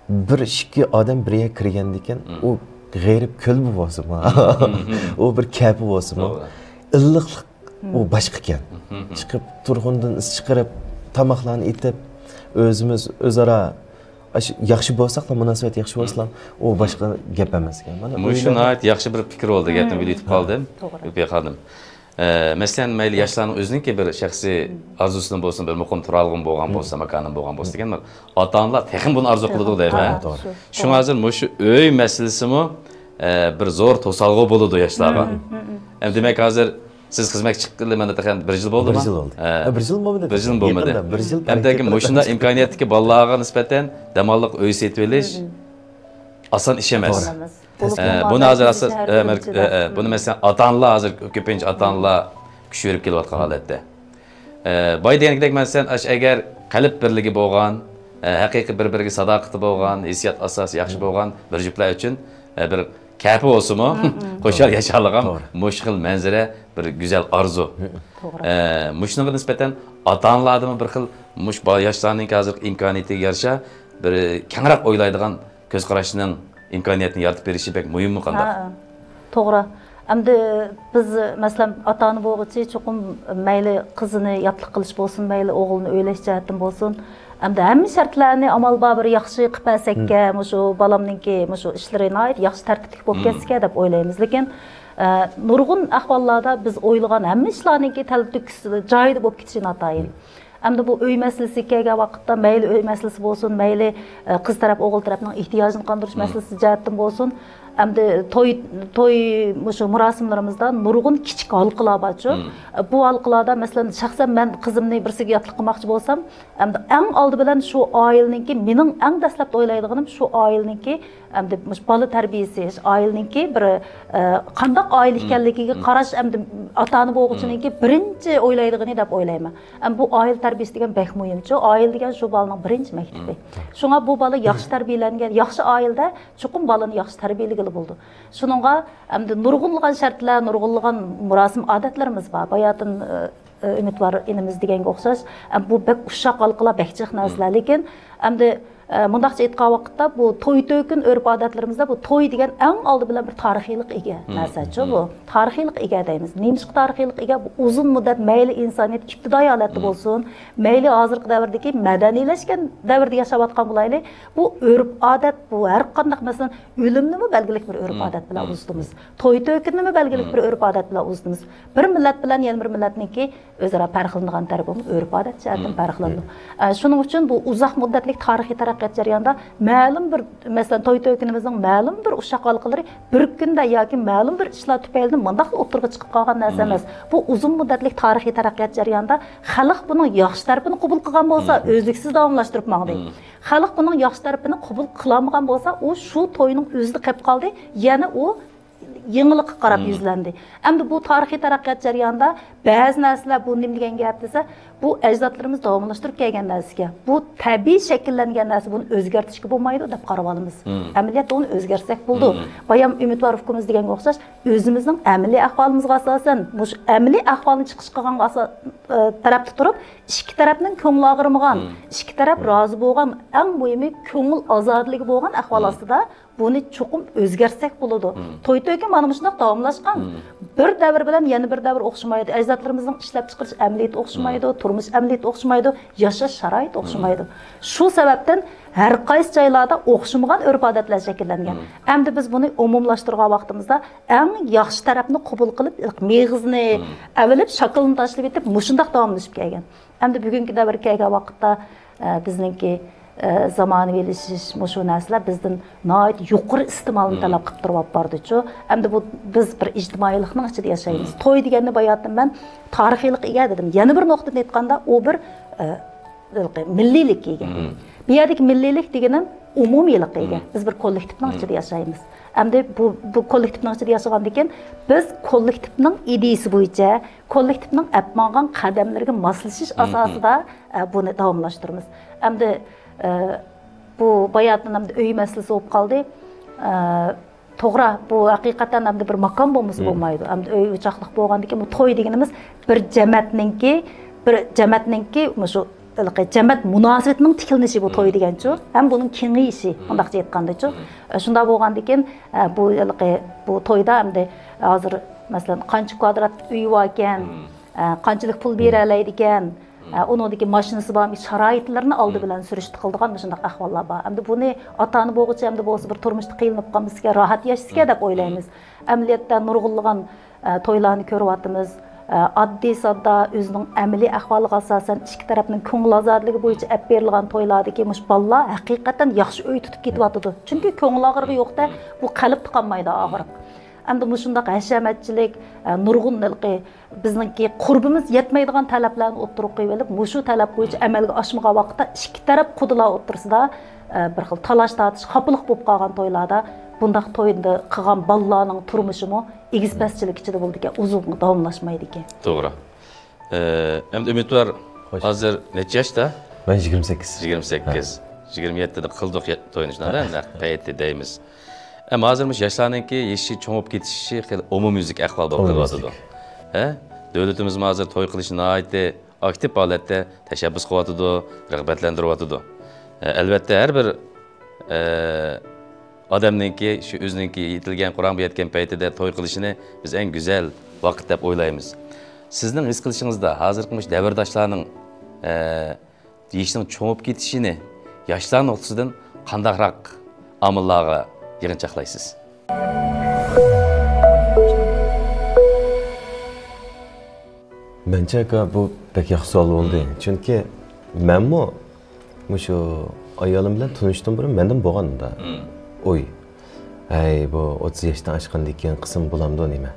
بىر ئىككى ئادەم بىر يەرگە كىرگەندىكىن، ئۇ غېرىب كۆل بولسىمۇ، ئۇ بىر كەپە بولسىمۇ، ئىللىقلىق ئۇ باشقىكەن. چىقىپ، تۇرغۇندىن ئىس چىقىرىپ، تاماقلارنى ئېتىپ، ئۆزىمىز ئۆزئارا ئاشۇ ياخشى بولساقلا، مۇناسىۋەت ياخشى بولسىلا، ئۇ باشقا گەپ ئەمەسكەن. مانا مۇشۇ ئۆيلەر ناھايىتى ياخشى بىر پىكىر بولدى، گەپنى بۆلۈپ ئۆتۈپ قالدىم. توغرا. لۇتپىيە خانىم. ئە، مەسىلەن، مەيلى ياشلارنىڭ ئۆزىنىڭكى بىر شەخسىي ئارزۇسىدىن بولسۇن، بىر مۇقىم تۇرالغۇم بولغان بولسا، ماكانىم بولغان بولسا دېگەن بىر ئاتا-ئانىلار تېخىمۇ بۇنى ئارزۇ قىلىدۇ دەيمەن. شۇڭا ھازىر مۇشۇ ئۆي مەسىلىسىمۇ، ئە، بىر زور توسالغۇ بولىدۇ ياشلارغا. ئەمدى دېمەك، ھازىر سىز خىزمەتكە چىققىلى مانا تېخى بىر يىل بولدىما؟ بىر يىل بولدى. ھە. ھە، بىر يىل بولمىدى. بىر يىل بولمىدى. يېقىندا بىر يىل ئەمدى مۇشۇنداق ئىمكانىيەتتىكى بالىلارغا نىسبەتەن دەم ئاللىق ئۆي سېتىۋېلىش ئاسان ئىش ئەمەس. توغرا. ئە، بۇنى ھازىر ئاساس، ئە، مەر-، ئە، ئە، بۇنى مەسىلەن، ئاتا-ئانىلار ھازىر كۆپىنچە ئاتا-ئانىلار كۈچ بېرىپ كېلىۋاتقان ھالەتتە. ئە، باي دېگەندەك، مەسىلەن، ئاشۇ ئەگەر قەلب بىرلىكى بولغان، ئە، ھەقىقىي بىر-بىرىگە ساداقىتى بولغان، ھېسسىيات ئاساسى ياخشى بولغان بىر جۈپلەر ئۈچۈن، ئە، بىر كەپە بولسىمۇ، خۇشال ياشارلىغان مۇشۇ خىل مەنزىرە بىر گۈزەل ئارزۇ. توغرا. ئە، مۇشۇنىڭغا نىسبەتەن ئاتا-ئانىلاردىمۇ بىر خىل مۇشۇ با-، ياشلارنىڭكى ھازىرقى ئىمكانىيىتىگە يارىشا بىر كەڭرەك ئويلايدىغان كۆز قاراشنىڭ ئىمكانىيەتنى يارىتىپ بېرىشى بەك مۇھىممۇ قانداق؟ ھە، توغرا. ئەمدى بىز، مەسىلەن، ئاتا-ئانا بولغۇچى چوقۇم مەيلى قىزىنى ياتلىق قىلىش بولسۇن، مەيلى ئوغلىنى ئۆيلەش جەھەتتىن بولسۇن، ئەمدى ھەممە شەرتلەرنى ئامال بار بىر ياخشى قىلىپ بەرسەككە، مۇشۇ بالامنىڭكى مۇشۇ ئىشلىرى ناھايىتى ياخشى تەرتىپلىك بولۇپ كەتسىكە دەپ ئويلايمىز. لېكىن، ئە، نۇرغۇن ئەھۋاللاردا بىز ئويلىغان ھەممە ئىشلارنىڭكى تەلتۆكۈس جايىدا بولۇپ كېتىشى ناتايىن. ئەمدى بۇ ئۆي مەسىلىسىگە كەلگەن ۋاقىتتا، مەيلى ئۆي مەسىلىسى بولسۇن، مەيلى، ئە، قىز تەرەپ، ئوغۇل تەرەپنىڭ ئېھتىياجىنى قاندۇرۇش مەسىلىسى جەھەتتىن بولسۇن، ئەمدى توي، توي مۇشۇ مۇراسىملىرىمىزدا نۇرغۇن كىچىك ھالقىلار بارچۇ. ئە، بۇ ھالقىلاردا، مەسىلەن، شەخسەن مەن قىزىمنى بىرسىگە ياتلىق قىلماقچى بولسام، ئەمدى ئەڭ ئالدى بىلەن شۇ ئائىلىنىڭكى، مېنىڭ ئەڭ دەسلەپتە ئويلايدىغىنىم شۇ ئائىلىنىڭكى، ئەمدى مۇشۇ بالا تەربىيىسى، ئائىلىنىڭكى بىر، ئە، قانداق ئائىلە ئىكەنلىكىگە قاراش، ئەمدى ئاتا-ئانا بولغۇچىنىڭكى بىرىنچى ئويلايدىغىنى دەپ ئويلايمەن. ئەمدى بۇ ئائىلە تەربىيىسى دېگەن بەك مۇھىمچۇ. ئائىلە دېگەن شۇ بالىنىڭ بىرىنچى مەكتىپى. شۇڭا بۇ بالا ياخشى تەربىيەلەنگەن، ياخشى ئائىلىدە چوقۇم بالىنى ياخشى تەربىيەلىگىلى بولىدۇ. شۇنىڭغا ئەمدى نۇرغۇنلىغان شەرتلەر، نۇرغۇنلىغان مۇراسىم ئادەتلىرىمىز بار. باياتىن، ئە، ئە، ئۈمىدۋار ئىنىمىز دېگەنگە ئوخشاش، ئە، بۇ بەك ئۇششاق ھالقىلار، بەك جىق نەرسىلەر. لېكىن ئەمدى ئە، مۇنداقچە ئېيتقان ۋاقىتتا، بۇ توي تۆكۈن ئۆرپ-ئادەتلىرىمىزدە بۇ توي دېگەن ئەڭ ئالدى بىلەن بىر تارىخىيلىق ئىگە نەرسەچۇ بۇ. تارىخىيلىق ئىگە دەيمىز. نېمىشقا تارىخىيلىق ئىگە؟ بۇ ئۇزۇن مۇددەت مەيلى ئىنسانىيەت ئىپتىدائىي ھالەتتە بولسۇن، مەيلى ھازىرقى دەۋردىكى مەدەنىيلەشكەن دەۋردە ياشاۋاتقان بولايلى، بۇ ئۆرپ-ئادەت، بۇ ھەر قانداق، مەسىلەن، ئۆلۈمنىمۇ بەلگىلىك بىر ئۆرپ-ئادەت بىلەن ئۇزىتىمىز. توي تۆكۈننىمۇ بەلگىلىك بىر ئۆرپ-ئادەت بىلەن ئۇزىتىمىز. بىر مىللەت بىلەن يەنە بىر مىللەتنىڭكى ئۆزئارا پەرقلىنىدىغان تەرىپىمۇ ئۆرپ-ئادەت جەھەتتىن پەرقلىنىدۇ. ئە، شۇنىڭ ئۈچۈن بۇ ئۇزاق مۇددەتلىك تارىخىي تەرەققىيات جەريانىدا مەلۇم بىر، مەسىلەن، توي تۆكۈنىمىزنىڭ مەلۇم بىر ئۇششاق ھالقىلىرى بىر كۈندە ياكى مەلۇم بىر ئىشلار تۈپەيلىدىن مۇنداقلا ئوتتۇرىغا چىقىپ قالغان نەرسە ئەمەس. بۇ ئۇزۇن مۇددەتلىك تارىخىي تەرەققىيات جەريانىدا خەلق بۇنىڭ ياخشى تەرىپىنى قوبۇل قىلغان بولسا، ئۈزلۈكسىز داۋاملاشتۇرۇپ ماڭدى. خەلق بۇنىڭ ياخشى تەرىپىنى قوبۇل قىلالمىغان بولسا، ئۇ شۇ توينىڭ ئۆزىدە قېلىپ قالدى، يەنە ئۇ يېڭىلىققا قاراپ يۈزلەندى. ئەمدى بۇ تارىخىي تەرەققىيات جەريانىدا بەزى نەرسىلەر، بۇ نېمە دېگەن گەپ دېسە، بۇ ئەجدادلىرىمىز داۋاملاشتۇرۇپ كەلگەن نەرسىكەن. بۇ تەبىئىي شەكىللەنگەن نەرسە، بۇنى ئۆزگەرتىشكە بولمايدۇ دەپ قاراۋالىمىز. ئەمەلىيەتتە ئۇنى ئۆزگەرتسەك بولىدۇ. بايام ئۈمىدۋار ئۇكىمىز دېگەنگە ئوخشاش، ئۆزىمىزنىڭ ئەمەلىي ئەھۋالىمىزغا ئاساسەن، مۇشۇ ئەمەلىي ئەھۋالنى چىقىش قىلغانغا ئاسا-، ئە، تەرەپتە تۇرۇپ، ئىككى تەرەپنىڭ كۆڭلى ئاغرىمىغان، ئىككى تەرەپ رازى بولغان، ئەڭ مۇھىمى كۆڭۈل ئازادىلىكى بولغان ئەھۋال ئاستىدا بۇنى چوقۇم ئۆزگەرتسەك بولىدۇ. توي تۆكۈن مانا مۇشۇنداق داۋاملاشقان. بىر دەۋر بىلەن يەنە بىر دەۋر ئوخشىمايدۇ. ئەجدادلىرىمىزنىڭ ئىشلەپچىقىرىش ئەمەلىيىتى ئوخشىمايدۇ، تۇرمۇش ئەمەلىيىتى ئوخشىمايدۇ، ياشاش شارائىتى ئوخشىمايدۇ. شۇ سەۋەبتىن ھەر قايسى جايلاردا ئوخشىمىغان ئۆرپ-ئادەتلەر شەكىللەنگەن. ئەمدى بىز بۇنى ئومۇملاشتۇرغان ۋاقتىمىزدا ئەڭ ياخشى تەرەپنى قوبۇل قىلىپ، مېغىزنى ئەۋېلىپ، شاكىلىنى تاشلىۋېتىپ، مۇشۇنداق داۋاملىشىپ كەلگەن. ئەمدى بۈگۈنكى دەۋرگە كەلگەن ۋاقىتتا، ئە، بىزنىڭكى، ئە، زامانىۋىلىشىش، مۇشۇ نەرسىلەر بىزدىن ناھايىتى يۇقىرى ئىستېمالنى تەلەپ قىلىپ تۇرۇپ بارىدۇچۇ. ئەمدى بۇ، بىز بىر ئىجتىمائىيلىقنىڭ ئىچىدە ياشايمىز. توي دېگەندە باياتىن مەن تارىخىيلىققا ئىگە دېدىم. يەنە بىر نۇقتىدىن ئېيتقاندا، ئۇ بىر، ئە، مىللىيلىككە ئىگە. بۇ يەردىكى مىللىيلىك دېگىنىم ئومۇمىيلىققا ئىگە. بىز بىر كوللېكتىپنىڭ ئىچىدە ياشايمىز. ئەمدى بۇ، بۇ كوللېكتىپنىڭ ئىچىدە ياشىغاندىكىن، بىز كوللېكتىپنىڭ ئىدىيىسى بويىچە، كوللېكتىپنىڭ ئەپ ماڭغان قەدەملىرىگە ماسلىشىش ئاساسىدا، ئە، بۇنى داۋاملاشتۇرىمىز. ئەمدى، ئە، بۇ باياتىن ئەمدى ئۆي مەسىلىسى بولۇپ قالدى. ئە، توغرا، بۇ ھەقىقەتەن ئەمدى بىر ماكان بولمىسا بولمايدۇ. ئەمدى ئۆي ئوچاقلىق بولغاندىكىن، بۇ توي دېگىنىمىز بىر جەمەتنىڭكى، بىر جەمەتنىڭكى مۇشۇ ھېلىقى جەمەت مۇناسىۋىتىنىڭ تىكلىنىشى بۇ توي دېگەنچۇ. ھەم بۇنىڭ كېڭىيىشى، مۇنداقچە ئېيتقاندىچۇ. ئە، شۇنداق بولغاندىكىن، ئە، بۇ ھېلىقى، بۇ تويدا ئەمدى ھازىر، مەسىلەن، قانچە كۋادرات ئۆيى باركەن، ئە، قانچىلىك پۇل بېرەلەيدىكەن، ئە، ئۇنىڭدىكى ماشىنىسى بارمۇ، شارائىتلىرىنى ئالدى بىلەن سۈرۈشتە قىلىدىغان مۇشۇنداق ئەھۋاللار بار. ئەمدى بۇنى ئاتا-ئانا بولغۇچە ئەمدى بولسا بىر تۇرمۇشتا قىينىلىپ قالمىسىكەن، راھەت ياشىسىكەن دەپ ئويلايمىز. ئەمەلىيەتتە نۇرغۇنلىغان، ئە، تويلارنى كۆرۈۋاتىمىز. ئە، ئاددىي-ساددا ئۆزىنىڭ ئەمەلىي ئەھۋالىغا ئاساسەن ئىككى تەرەپنىڭ كۆڭۈل ئازادىلىكى بويىچە ئەپ بېرىلغان تويلاردىكى مۇشۇ بالىلار ھەقىقەتەن ياخشى ئۆي تۇتۇپ كېتىۋاتىدۇ. چۈنكى كۆڭۈل ئاغرىقى يوق-دە، بۇ قەلبتە قالمايدۇ ئاغرىق. ئەمدى مۇشۇنداق ھەشەمەتچىلىك، ئە، نۇرغۇن ھېلىقى بىزنىڭكى قۇربىمىز يەتمەيدىغان تەلەپلەرنى ئوتتۇرىغا قويۇۋېلىپ، مۇشۇ تەلەپ بويىچە ئەمەلگە ئاشمىغان ۋاقىتتا ئىككى تەرەپ قۇدىلار ئوتتۇرىسىدا، ئە، بىر خىل تالاش-تارتىش، خاپىلىق بولۇپ قالغان تويلاردا بۇنداق تويدا قىلغان بالىلارنىڭ تۇرمۇشىمۇ ئېگىز-پەسچىلىك ئىچىدە بولىدىكەن، ئۇزۇنغا داۋاملاشمايدىكەن. توغرا. ئە، ئەمدى ئۈمىدۋار خوش. ھازىر نەچچە ياشتا؟ مەن يىگىرمە سەككىز. يىگىرمە سەككىز. ھە. يىگىرمە يەتتىدە قىلدۇق يە-، توينى شۇنداق ھە. نەق پەيتتە دەيمىز. ئە، ھازىر مۇشۇ ياشلارنىڭكى يېشى چوڭىيىپ كېتىشى خېلى ئومۇميۈزلۈك ئەھۋال بولۇپ قېلىۋاتىدۇ. ئومۇميۈزلۈك. ھە؟ دۆلىتىمىزمۇ ھازىر توي قىلىشنى ناھايىتى ئاكتىپ ھالەتتە تەشەببۇس قىلىۋاتىدۇ، رىغبەتلەندۈرۈۋاتىدۇ. ئە، ئەلۋەتتە، ھەر بىر، ئە، ئادەمنىڭكى، شۇ ئۆزىنىڭكى يېتىلگەن قۇرامغا يەتكەن پەيتىدە توي قىلىشىنى بىز ئەڭ گۈزەل ۋاقىت دەپ ئويلايمىز. سىزنىڭ ھېس قىلىشىڭىزدا، ھازىرقى مۇشۇ دەۋرداشلارنىڭ، ئە، يېشىنىڭ چوڭىيىپ كېتىشىنى ياشلار نۇقتىسىدىن قانداقراق ئامىللارغا يىغىنچاقلايسىز؟ مەنچە ئاكا، بۇ بەك ياخشى سوئال بولدى. چۈنكى مەنمۇ مۇشۇ ئايالىم بىلەن تونۇشتىن بۇرۇن مەندىمۇ بولغان ئۇنداق ئوي. ھەي، بۇ ئوتتۇز ياشتىن ئاشقاندىن كېيىن قىلسام بولامدۇ نېمە؟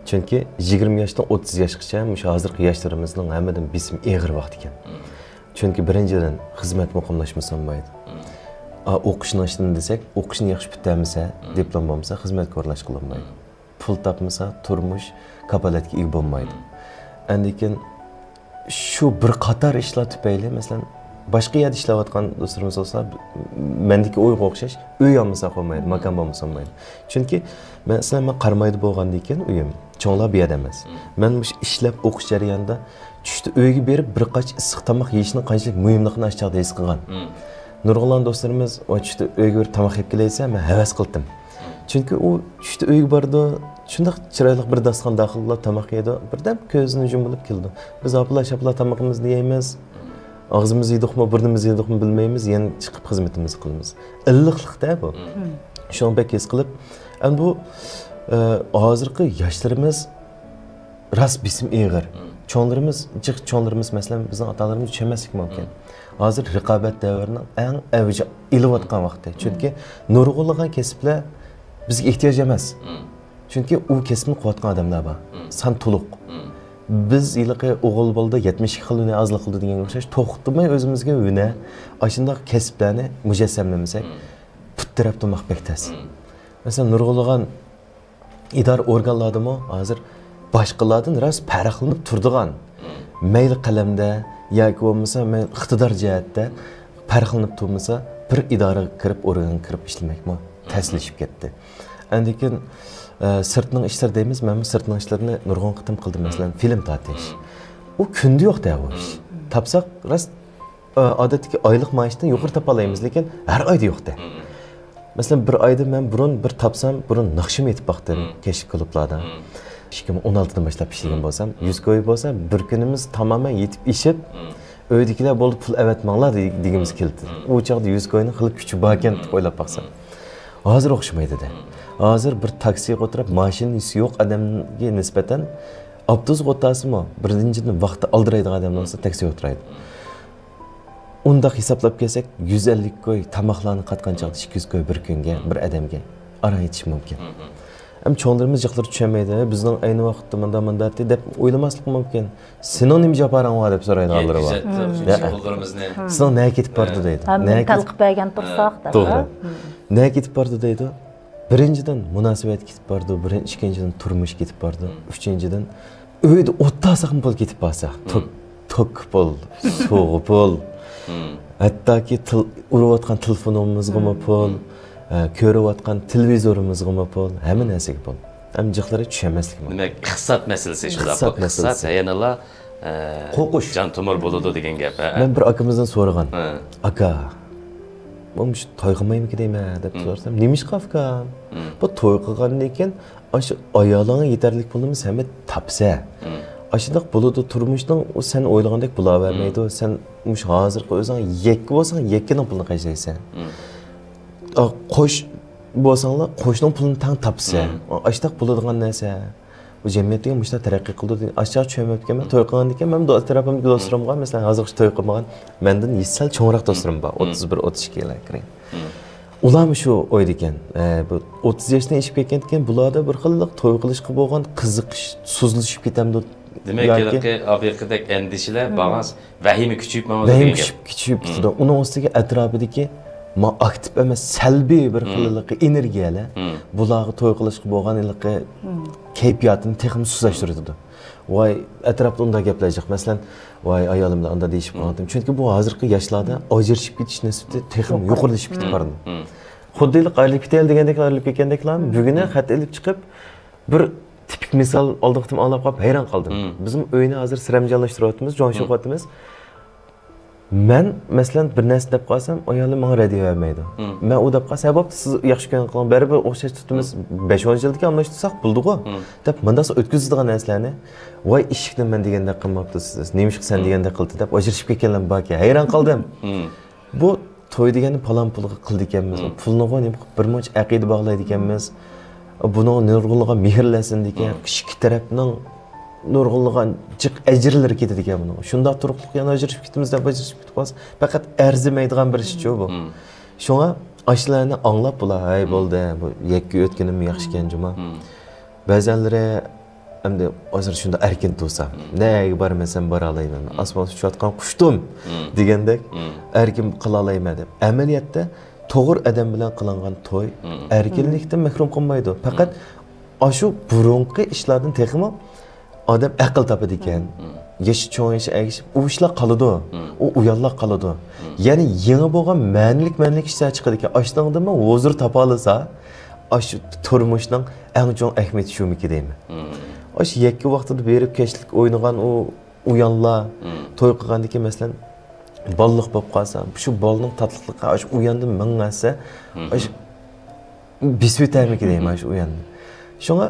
چۈنكى يىگىرمە ياشتىن ئوتتۇز ياشقىچە مۇشۇ ھازىرقى ياشلىرىمىزنىڭ ھەممىدىن بېسىمى ئېغىر ۋاقتىكەن. چۈنكى بىرىنچىدىن، خىزمەت مۇقىملاشمىسا بولمايدۇ. ئا، ئوقۇشنىڭ ئىشىدىن دېسەك، ئوقۇشنى ياخشى پۈتتۈرمىسە، دىپلوم بولمىسا، خىزمەتكە ئورۇنلاشقىلى بولمايدۇ. پۇل تاپمىسا، تۇرمۇش كاپالەتكە ئىگە بولمايدۇ. ئاندىن كېيىن شۇ بىر قاتار ئىشلار تۈپەيلى، مەسىلەن، باشقا يەردە ئىشلەۋاتقان دوستلىرىمىز بولسا، مەندىكى ئويغا ئوخشاش ئۆي ئالمىسا بولمايدۇ، ماكان بولمىسا بولمايدۇ. چۈنكى، مەسىلەن، مەن قارامايدا بولغاندىن كېيىن ئۆيۈم، چوڭلار بۇ يەردە ئەمەس. مەن مۇشۇ ئىشلەپ ئوقۇش جەريانىدا چۈشتە ئۆيگە بېرىپ بىر قاچا ئىسسىق تاماق يېيىشنىڭ قانچىلىك مۇھىملىقىنى ئاشۇ چاغدا ھېس قىلغان. نۇرغۇنلىغان دوستلىرىمىز، «ۋاي، چۈشتە ئۆيگە بېرىپ تاماق يەپ كېلەيسەن»، مەن ھەۋەس قىلدىم. چۈنكى ئۇ چۈشتە ئۆيگە بارىدۇ، شۇنداق چىرايلىق بىر داستىخان داخىللاپ تاماق يەيدۇ، بىردەم كۆزىنى يۇمۇۋېلىپ كېلىدۇ. بىز ھاپىلا-شاپىلا تامىقىمىزنى يەيمىز، ئاغزىمىز يېدۇقمۇ، بۇرنىمىز يېدۇقمۇ بىلمەيمىز، يەنە چىقىپ خىزمىتىمىزنى قىلىمىز. ئىللىقلىق-دە بۇ. شۇڭا بەك ھېس قىلىپ، ئەمدى بۇ، ئە، ھازىرقى ياشلىرىمىز راست بېسىم ئېغىر. چوڭلىرىمىز، جىق چوڭلىرىمىز، مەسىلەن، بىزنىڭ ئاتا-ئانىلىرىمىز چۈشەنمەسلىكى مۇمكىن. ھازىر رىقابەت دەۋرىنىڭ ئەڭ ئەۋج ئېلىۋاتقان ۋاقتى. چۈنكى نۇرغۇنلىغان كەسىپلەر بىزگە ئېھتىياج ئەمەس. چۈنكى ئۇ كەسىپنى قىلىۋاتقان ئادەملەر بار. سان تولۇق. بىز ھېلىقى ئوغۇل بالىدا يەتمىش ئىككى خىل ھۈنەر ئازلىق قىلىدۇ دېگەنگە ئوخشاش، توختىماي ئۆزىمىزگە ھۈنەر، ئاشۇنداق كەسىپلەرنى مۇجەسسەملىمىسەك، پۇت تىرەپ تۇرماق بەك تەس. مەسىلەن، نۇرغۇنلىغان ئىدارە ئورگانلاردىمۇ ھازىر باشقىلاردىن راست پەرقلىنىپ تۇرىدىغان، مەيلى قەلەمدە ياكى بولمىسا مەيلى ئىقتىدار جەھەتتە پەرقلىنىپ تۇرمىسا، بىر ئىدارىگە كىرىپ، ئورگانغا كىرىپ ئىشلىمەكمۇ تەسلىشىپ كەتتى. ئاندىن كېيىن، ئە، سىرتنىڭ ئىشلىرى دەيمىز، مەنمۇ سىرتنىڭ ئىشلىرىنى نۇرغۇن قېتىم قىلدىم، مەسىلەن، فىلىم تارتىش. ئۇ كۈندە يوق-دە ئۇ ئىش. تاپساق، راست ئادەتتىكى ئايلىق مائاشتىن يۇقىرى تاپالايمىز، لېكىن ھەر ئايدا يوق-دە. مەسىلەن، بىر ئايدا مەن بۇرۇن بىر تاپسام، بۇرۇن ناخشىمۇ ئېيتىپ باقتىم كەچلىك كۇلۇبلاردا. ئىككى مىڭ ئون ئالتىدىن باشلاپ ئىشلىگەن بولسام، يۈز كوي بولسا، بىر كۈنىمىز تامامەن يېتىپ ئېشىپ، ئۆيدىكىلەر «بولدى، پۇل ئەۋەتمەڭلار» دېگىمىز كېلىدۇ. ئۇ چاغدا يۈز كوينىڭ خېلى كۈچى باركەن دەپ ئويلاپ باقسام. ھازىر ئوخشىمايدۇ-دە. ھازىر بىر تاكسىغا ئولتۇرۇپ، ماشىنىسى يوق ئادەمگە نىسبەتەن ئاپتوبۇسقا ئولتۇرسىمۇ، بىرىنچىدىن، ۋاقتى ئالدىرايدىغان ئادەم بولسا تاكسىغا ئولتۇرايدۇ. ئۇنداق ھېسابلاپ كەلسەك، يۈز ئەللىك كوي تاماقلارنى قاتقان چاغدا ئىككى يۈز كوي بىر كۈنگە، بىر ئادەمگە ئاران يېتىشى مۇمكىن. ئەمما چوڭلىرىمىز جىقلىرى چۈشەنمەيدۇ، «بىزنىڭ ئەينى ۋاقىتتا مۇنداق، مۇنداق» دەپ ئويلىماسلىقى مۇمكىن. «سېنىڭ نېمە جاپاراڭ بار؟» دەپ سورايدىغانلىرى بار. يەتكۈزەتتى، شۇنچە قوللىرىمىزنى. «سېنىڭ نەگە كېتىپ باردى؟» دەيدۇ. ھەم نېمە تەلقىپ بەرگەن تۇرساق دەپ. توغرا. نەگە كېتىپ باردى دەيدۇ. بىرىنچىدىن، مۇناسىۋەت كېتىپ بارىدۇ، بىرىن-، ئىككىنچىدىن، تۇرمۇش كېتىپ بارىدۇ، ئۈچىنچىدىن، ئۆيدە ئوت تاساقمۇ پۇل كېتىپ بارسا، توك، توكقا پۇل، سۇغا پۇل، ھەتتاكى تىل-، ئۇرۇۋاتقان تېلېفونىمىزغىمۇ پۇل، ئە، كۆرۈۋاتقان تېلېۋىزورىمىزغىمۇ پۇل، ھەممە نەرسىگە پۇل. ئەمما جىقلىرى چۈشەنمەسلىكى مۇمكىن. دېمەك، ئىقتىساد مەسىلىسى شۇنداق. ئىقتىساد مەسىلىسى. يەنىلا، ئە، قورقۇش. جان تومۇر بولىدۇ دېگەن گەپ، ھە. مەن بىر ئاكىمىزدىن سورىغان. ھە. «ئاكا، بۇ مۇشۇ توي قىلمايمىكىن دەيمەن» دەپ سورىسام، «نېمىشقا ئاكام؟» «بۇ توي قىلغاندىن كېيىن ئاشۇ ئايالىڭغا يېتەرلىك پۇلنى سەن تاپسەن. ئاشۇنداق بولىدۇ، تۇرمۇشنىڭ ئۇ سەن ئويلىغاندەك بولاۋەرمەيدۇ. سەن مۇشۇ ھازىرقى ئۆزۈڭ يەككە بولساڭ، يەككىنىڭ پۇلىنى خەجلەيسەن. ئا، قوش بولساڭلار، قوشنىڭ پۇلىنى تەڭ تاپسەن. ئاشۇنداق بولىدىغان نەرسە. بۇ جەمئىيەت دېگەن مۇشۇنداق تەرەققىي قىلىدۇ» دېگەن. ئاشۇنداق چۈشەنمەپتىكەنمەن. توي قىلغاندىن كېيىن مەن دو-، ئەتراپىمدىكى دوستلىرىمغا، مەسىلەن، ھازىرغىچە توي قىلمىغان، مەندىن يېشى سەل چوڭراق دوستلىرىم بار، ئوتتۇز بىر، ئوتتۇز ئىككى يىللار كىرگەن. ئۇلارمۇ شۇ ئويدا ئىكەن. ئە، بۇ ئوتتۇز ياشتىن ئېشىپ كەتكەندىن كېيىن بۇلاردا بىر خىللىق توي قىلىشقا بولغان قىزىقىش سۇسلىشىپ كېتەمدۇ؟ دېمەك، ياكى ھېلىقى ئاۋۋالقىدەك ئەندىشىلەر بارغانسېرى ۋەھىمە كۈچىيىپ ماڭىدۇ دېگەن گەپ. ۋەھىمە كۈچىيىپ، كۈچىيىپ كېتىدۇ. ئۇنىڭ ئۈستىگە ئەتراپىدىكى ما-، ئاكتىپ ئەمەس، سەلبىي بىر خىللىقى ئېنېرگىيەلەر بۇلارغا توي قىلىشقا بولغان ھېلىقى كەيپىياتىنى تېخىمۇ سۇسلاشتۇرۇۋېتىدۇ. ۋاي، ئەتراپتا ئۇنداق گەپلەر جىق. مەسىلەن، ۋاي، ئايالىم بىلەن ئانداق دېيىشىپ قالغانتىم. چۈنكى بۇ ھازىرقى ياشلاردا ئاجرىشىپ كېتىش نىسبىتى تېخىمۇ يۇقىرىلىشىپ كېتىپ بارىدۇ. خۇددى ھېلىقى ئايرىلىپ كېتەيلى دېگەندەكلا ئايرىلىپ كەتكەندەكلا، بۈگۈنى خەت ئېلىپ چىقىپ، بىر تىپىك مىسال ئالدىنقى قېتىم ئاڭلاپ قاپ ھەيران قالدىم. بىزنىڭ ئۆينى ھازىر سىرەمجانلاشتۇرۇۋاتىمىز، جۇاڭشىڭ قىلىۋاتىمىز. مەن، مەسىلەن، بىر نەرسە دەپ قالسام، ئايالىم ماڭا رەددىيە بەرمەيدۇ. مەن ئۇ دەپ قالسا، «ھە، بوپتۇ، سىز ياخشى كۆڭۈل قىلىڭ، بەرىبىر ئوخشاش تۇتىمىز، بەش ئون يىلدىكى ئالماشتۇرساق بولىدىغۇ» دەپ، مۇنداق ئۆتكۈزىدىغان نەرسىلەرنى، «ۋاي، ئىشىكنى مەن دېگەندەك قىلماپتۇ، سىز نېمىشقا سەن دېگەندەك قىلدى» دەپ ئاجرىشىپ كەتكەنلەرمۇ باركەن. ھەيران قالدىم. بۇ توي دېگەننى پالان پۇلغا قىلىدىكەنمىز، پۇلنىغۇ نېمە قىلىپ بىر مۇنچە ئەقىدە باغلايدىكەنمىز، بۇنىڭ نۇرغۇنلىغان مېھىرلەرسىنىدىكەن، ئىككى تەرەپنىڭ نۇرغۇنلىغان جىق ئەجىرلىرى كېتىدىكەن بۇنىڭ. شۇنداق تۇرۇقلۇق يەنە ئاجرىشىپ كېتىمىز دەپ ئاجرىشىپ كېتىپ قالسا، پەقەت ئەرزىمەيدىغان بىر ئىشچۇ بۇ. شۇڭا ئاشۇلارنى ئاڭلاپ بۇلار، «ھەي، بولدى، بۇ يەككە ئۆتكىنىمۇ ياخشىكەن جۇما.» بەزەنلىرى ئەمدى ھازىر شۇنداق ئەركىن تۇرسام، نەگە بارىمەن دېسەم بارالايمەن. ئاسماندا ئۇچۇۋاتقان قۇشتۇم دېگەندەك ئەركىن قىلالايمەن دەپ. ئەمەلىيەتتە توغرا ئادەم بىلەن قىلىنغان توي ئەركىنلىكتىن مەھرۇم قىلمايدۇ. پەقەت ئاشۇ بۇرۇنقى ئىشلاردىن تېخىمۇ ئادەم ئەقىل تاپىدىكەن. يېشى چوڭىيىشى ئەگىشىپ، ئۇ ئىشلار قالىدۇ. ئۇ ئۇيانلار قالىدۇ. يەنى يېڭى بولغان مەنىلىك، مەنىلىك ئىشلار چىقىدىكەن. ئاشۇنىڭدىنمۇ ھۇزۇر تاپالىسا، ئاشۇ تۇرمۇشنىڭ ئەڭ چوڭ ئەھمىيىتى شۇمىكى دەيمەن. ئاشۇ يەككە ۋاقتىدا بېرىپ كەچلىك ئوينىغان ئۇ ئۇيانلار، توي قىلغاندىكىن، مەسىلەن، بالىلىق بولۇپ قالسا، شۇ بالىنىڭ تاتلىقلىقى ئاشۇ ئۇياندا مىڭ ھەسسە، ئاشۇ بېسىۋېتەرمىكىن دەيمەن، شۇ ئۇياندا. شۇڭا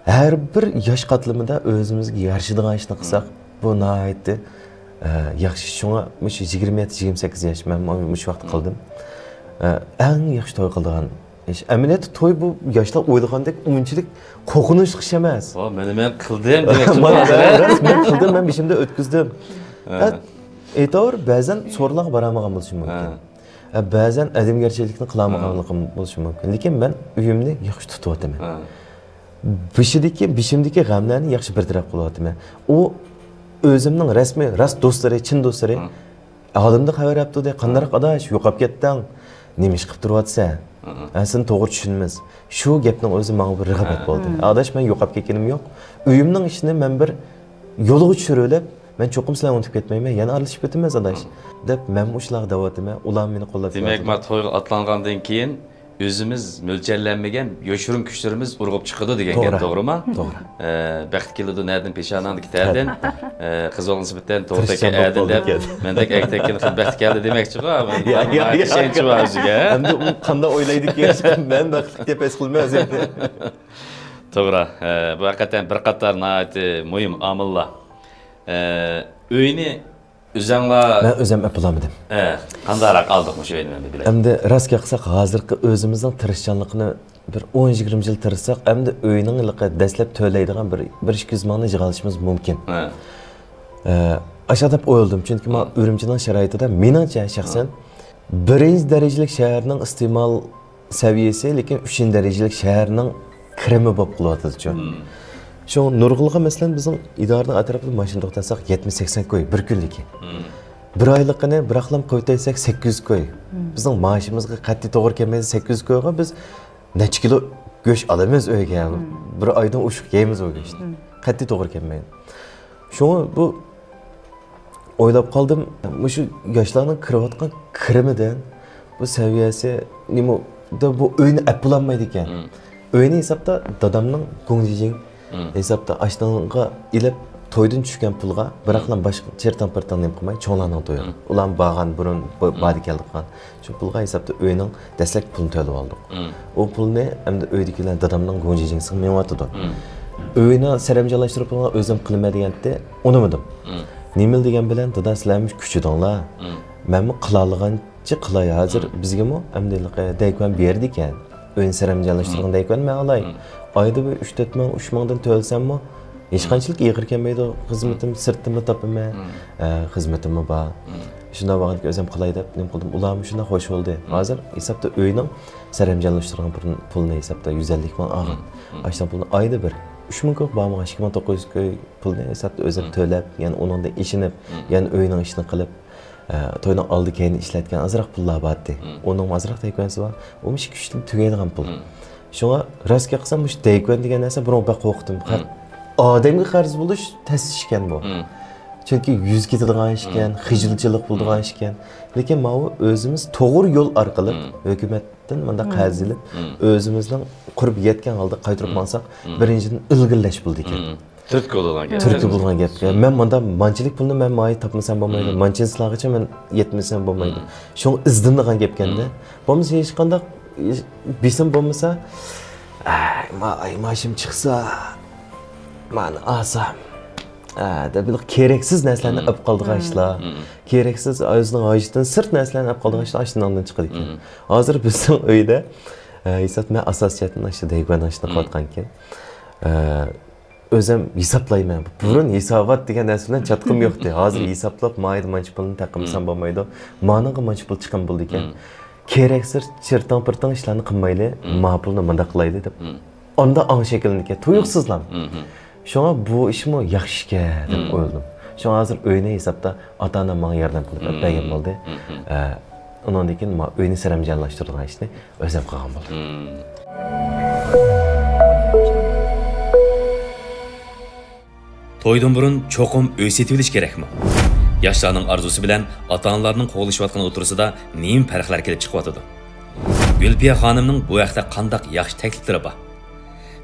ھەر بىر ياش قاتلىمىدا ئۆزىمىزگە يارىشىدىغان ئىشنى قىلساق، بۇ ناھايىتى، ئە، ياخشى. شۇڭا مۇشۇ يىگىرمە يەتتە، يىگىرمە سەككىز ياش، مەن مۇشۇ ۋاقىتتا قىلدىم. ئە، ئەڭ ياخشى توي قىلىدىغان ئىش. ئەمەلىيەتتە توي بۇ ياشلار ئويلىغاندەك ئۇنچىلىك قورقۇنچلۇق ئىش ئەمەس. ۋا، مانا مەن قىلدىم دېمەكچى. مانا، بولغان. راست، مەن قىلدىم، مەن بېشىمدا ئۆتكۈزدۈم. ھە. ھە، ئېيتاۋۇر، بەزەن سورۇنلارغا بارالمىغان بولۇشۇم مۇمكىن. ھە. ھە، بەزەن ئادەمگەرچىلىكنى قىلالمىغانلىقىم بولۇشى مۇمكىن. لېكىن مەن ئۆيۈمنى ياخشى تۇتۇۋاتىمەن. ھە. بېشىدىكى، بېشىمدىكى غەملەرنى ياخشى بىر تەرەپ قىلىۋاتىمەن. ئۇ ئۆزۈمنىڭ رەسمىي، راست دوستلىرى، چىن دوستلىرى، ھە. ھالىمدىن خەۋەر ئاپتۇ دە، قانداق ئاداش، يوقاپ كەتتىڭ؟ نېمە ئىش قىلىپ تۇرۇۋاتىسەن؟ ھە، سېنى توغرا چۈشىنىمىز. شۇ گەپنىڭ ئۆزى ماڭا بىر رىغبەت بولدى. ئاداش، مەن يوقاپ كەتكىنىم يوق. ئۆيۈمنىڭ ئىشىنى مەن بىر يولغا چۈشۈرۈۋېلىپ، مەن چوقۇم سىلەرنى ئۇنتۇپ كەتمەيمەن، يەنە ئارىلىشىپ ئۆتىمىز، ئاداش، دەپ مەنمۇ شۇلارغا دەۋاتىمەن. ئۇلار مېنى قوللاپ دېمەك، تۇرۇۋاتىدۇ. ما تويغا ئاتلانغاندىن كېيىن ئۆزىمىز مۆلچەرلەنمىگەن يوشۇرۇن كۈچلىرىمىز ئۇرغۇپ چىقىدۇ دېگەن گەپ، توغرا. توغرىما؟ توغرا. ئە، بەخت كېلىدۇ نەدىن؟ پېشانەڭدىكى تەردىن. ئە، قىز بالىغا نىسبەتەن توغرا تەككەن ئەدىل دەپ، مەندەك ئەگتەككىن قىز بەخت كەلدى دېمەكچىغۇ. يا، يا، يا، ئىشەنچ بار ئۆزىگە. ئەمدى ئۇ قانداق ئويلايدىكىن؟ مەن بەختلىك دەپ ھېس قىلمايمەن ئۆزۈمنى. توغرا. ئە، بۇ ھەقىقەتەن بىر قاتار ناھايىتى مۇھىم ئامىللار. ئە، ئۆينى ئۆزەڭلار. مەن ئۆزۈم ئەپ بولالمىدىم. ئە، قانداقراق ئالدۇق مۇشۇ ئۆينى مەن بىلەي. ئەمدى راست گەپ قىلساق، ھازىرقى ئۆزىمىزنىڭ تىرىشچانلىقىنى بىر ئون يىگىرمە يىل تىرىشساق، ئەمدى ئۆينىڭ ھېلىقى دەسلەپ تۆلەيدىغان بىر، بىر ئىككى يۈز مىڭنى يىغالىشىمىز مۇمكىن. ھە. ئە، ئاشۇنداق دەپ ئويلىدىم، چۈنكى ما ئۈرۈمچىنىڭ شارائىتىدا مېنىڭچە شەخسەن بىرىنچى دەرىجىلىك شەھەرنىڭ ئىستېمال سەۋىيەسى، لېكىن ئۈچىنچى دەرىجىلىك شەھەرنىڭ كىرىمى بولۇپ قېلىۋاتىدۇچۇ. شۇڭا نۇرغۇنلىغان، مەسىلەن، بىزنىڭ ئىدارىنىڭ ئەتراپىدا ماشىنا توختاتساق، يەتمىش سەكسەن كوي بىر كۈنلۈكى. بىر ئايلىقىنى بىراقلام قويۇۋېتەيسەك، سەككىز يۈز كوي. بىزنىڭ مائاشىمىزغا قەتئىي توغرا كەلمەيدۇ، سەككىز يۈز كويغا بىز نەچچە كىلو گۆش ئالىمىز ئۆيگە. بىر ئايدىن ئوشۇق يەيمىز ئۇ گۆشنى. قەتئىي توغرا كەلمەيدۇ. شۇڭا بۇ ئويلاپ قالدىم، مۇشۇ ياشلارنىڭ كىرىۋاتقان كىرىمىدىن، بۇ سەۋىيەسى، نېمە، بۇ ئۆينى ئەپ بولالمايدىكەن. ئۆينى ھېسابتا دادامنىڭ گۇڭجىجىڭ ھېسابتا ئاشنىڭغا ئېلىپ، تويدىن چۈشكەن پۇلغا بىراقلا باشقا چىرتىڭ پىرتىڭ نېمە قىلماي، چوڭلارنىڭ تويى. ئۇلارمۇ بارغان بۇرۇن، بارىدىكەن قىلغان. شۇ پۇلغا ھېسابتا ئۆينىڭ دەسلەپكى پۇلىنى تۆلىۋالدۇق. ئۇ پۇلنى ئەمدى ئۆيدىكىلەر دادامنىڭ گۇڭجىجىڭسىغا مېڭىۋاتىدۇ. ئۆينى سەرەمجانلاشتۇرۇپ ئۆزۈم قىلىمەن دېگەنتى، ئۇنىمىدىم. نېمىلا دېگەن بىلەن، دادا، سىلەرمۇ كۈچىدىڭلار. مەنمۇ قىلالىغانچە قىلاي. ھازىر بىزگىمۇ ئەمدى ھېلىقى دەيكۇەن بېرىدىكەن. ئۆينى سەرەمجانلاشتۇرغان دەيكۇەن مەن ئالاي. ئايدا بىر ئۈچ تۆت مىڭ، ئۈچ مىڭدىن تۆلىسەممۇ، ھېچقانچىلىك ئېغىر كەلمەيدۇ. خىزمىتىم سىرتتىنمۇ تاپىمەن. ئە، خىزمىتىممۇ بار. شۇنداق ۋاقىتتا ئۆزۈم قىلاي دەپ نېمە قىلدىم. ئۇلارمۇ شۇنداق خوش بولدى. ھازىر ھېسابتا ئۆينىڭ سەرەمجانلاشتۇرغان پۇل-، پۇلىنى ھېسابتا يۈز ئەللىك مىڭ ئالغان. ئاشۇنداق پۇلنى ئايدا بىر ئۈچ مىڭ كوي بارمىغان، ئىككى مىڭ توققۇز يۈز كوي پۇلنى ھېسابتا ئۆزۈم تۆلەپ، يەنە ئۇنىڭدىن ئېشىنىپ، يەنە ئۆينىڭ ئىشىنى قىلىپ، ئە، توينىڭ ئالدى كەينى ئىشلەتكەن ئازراق پۇللار بارتى. ئۇنىڭمۇ ئازراق دەيكۇەنسى بار. ئۇمۇ ئىككى ئۈچ يىل تۈگەيدىغان پۇل. شۇڭا راست گەپ قىلسام، مۇشۇ دەيكۇەن دېگەن نەرسە بۇرۇن بەك قورقتۇم. ئادەمگە قەرز بولۇش تەس ئىش ئىكەن بۇ. چۈنكى يۈز كېتىدىغان ئىش ئىكەن، خىجىلچىلىق بولىدىغان ئىش ئىكەن. لېكىن ماۋۇ ئۆزىمىز توغرا يول ئارقىلىق ھۆكۈمەتتىن مۇنداق قەرز ئېلىپ، ئۆزىمىزنىڭ قۇربى يەتكەن ھالدا قايتۇرۇپ ماڭساق، بىرىنچىدىن، ئىلگىرىلەش بولىدىكەن. تۈرتكە بولىدىغان گەپ. تۈرتكە بولىدىغان گەپ. مەن مۇنداق مانچىلىك پۇلنى مەن مايا تاپمىسام بولمايدۇ، مانچىنچىلارغىچە مەن يەتمىسەم بولمايدۇ. شۇڭا ئىزدىنىدىغان گەپكەندە. بولمىسا ھېچقانداق بېسىم بولمىسا، ئەي، ما-، ئاي مائاشىم چىقسا، مانا ئالسام، ئە، دەپ بىر كېرەكسىز نەرسىلەرنى ئېلىپ قالىدىغان ئىشلار، كېرەكسىز ئۆزىنىڭ ھاجىتىدىن سىرت نەرسىلەرنى ئېلىپ قالىدىغان ئىشلار ئاشۇنىڭدىن چىقىدىكەن. ھازىر بىزنىڭ ئۆيدە، ئە، ھېساب، مەن ئاساسىي جەھەتتىن ئاشۇ دەيكۇەن ئاشۇنى قىلىۋاتقانكەن. ئە، ئۆزۈم ھېسابلايمەن. بۇرۇن ھېسابات دېگەن نەرسە بىلەن چاتىقىم يوقتى. ھازىر ھېسابلاپ، مايدا مانچە پۇلنى تېقىمىسام بولمايدۇ. مانىڭغا مانچە پۇل چىقىم بولىدىكەن. كېرەكسىز چىرتىڭ پىرتىڭ ئىشلارنى قىلمايلى، ما پۇلنى مۇنداق قىلايلى دەپ. ئاندا ئاڭ شەكىللىنىدىكەن، تۇيۇقسىزلا. شۇڭا بۇ ئىشمۇ ياخشى ئىشكەن دەپ ئويلىدىم. شۇڭا ھازىر ئۆينى ھېسابتا ئاتا-ئانام ماڭا ياردەم قىلىپ ئەپ بەرگەن بولدى. ئە، ئۇنىڭدىن كېيىن ما ئۆينى سەرەمجانلاشتۇرىدىغان ئىشنى ئۆزۈم قىلغان بولدۇم. تويدىن بۇرۇن چوقۇم ئۆي سېتىۋېلىش كېرەكمۇ؟ ياشلارنىڭ ئارزۇسى بىلەن ئاتا-ئانىلارنىڭ قوغلىشىۋاتقىنى ئوتتۇرىسىدا نېمە پەرقلەر كېلىپ چىقىۋاتىدۇ؟ گۈلپىيە خانىمنىڭ بۇ ھەقتە قانداق ياخشى تەكلىپلىرى بار؟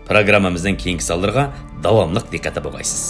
پروگراممىمىزنىڭ كېيىنكى سانلىرىغا داۋاملىق دىققەتتە بولغايسىز.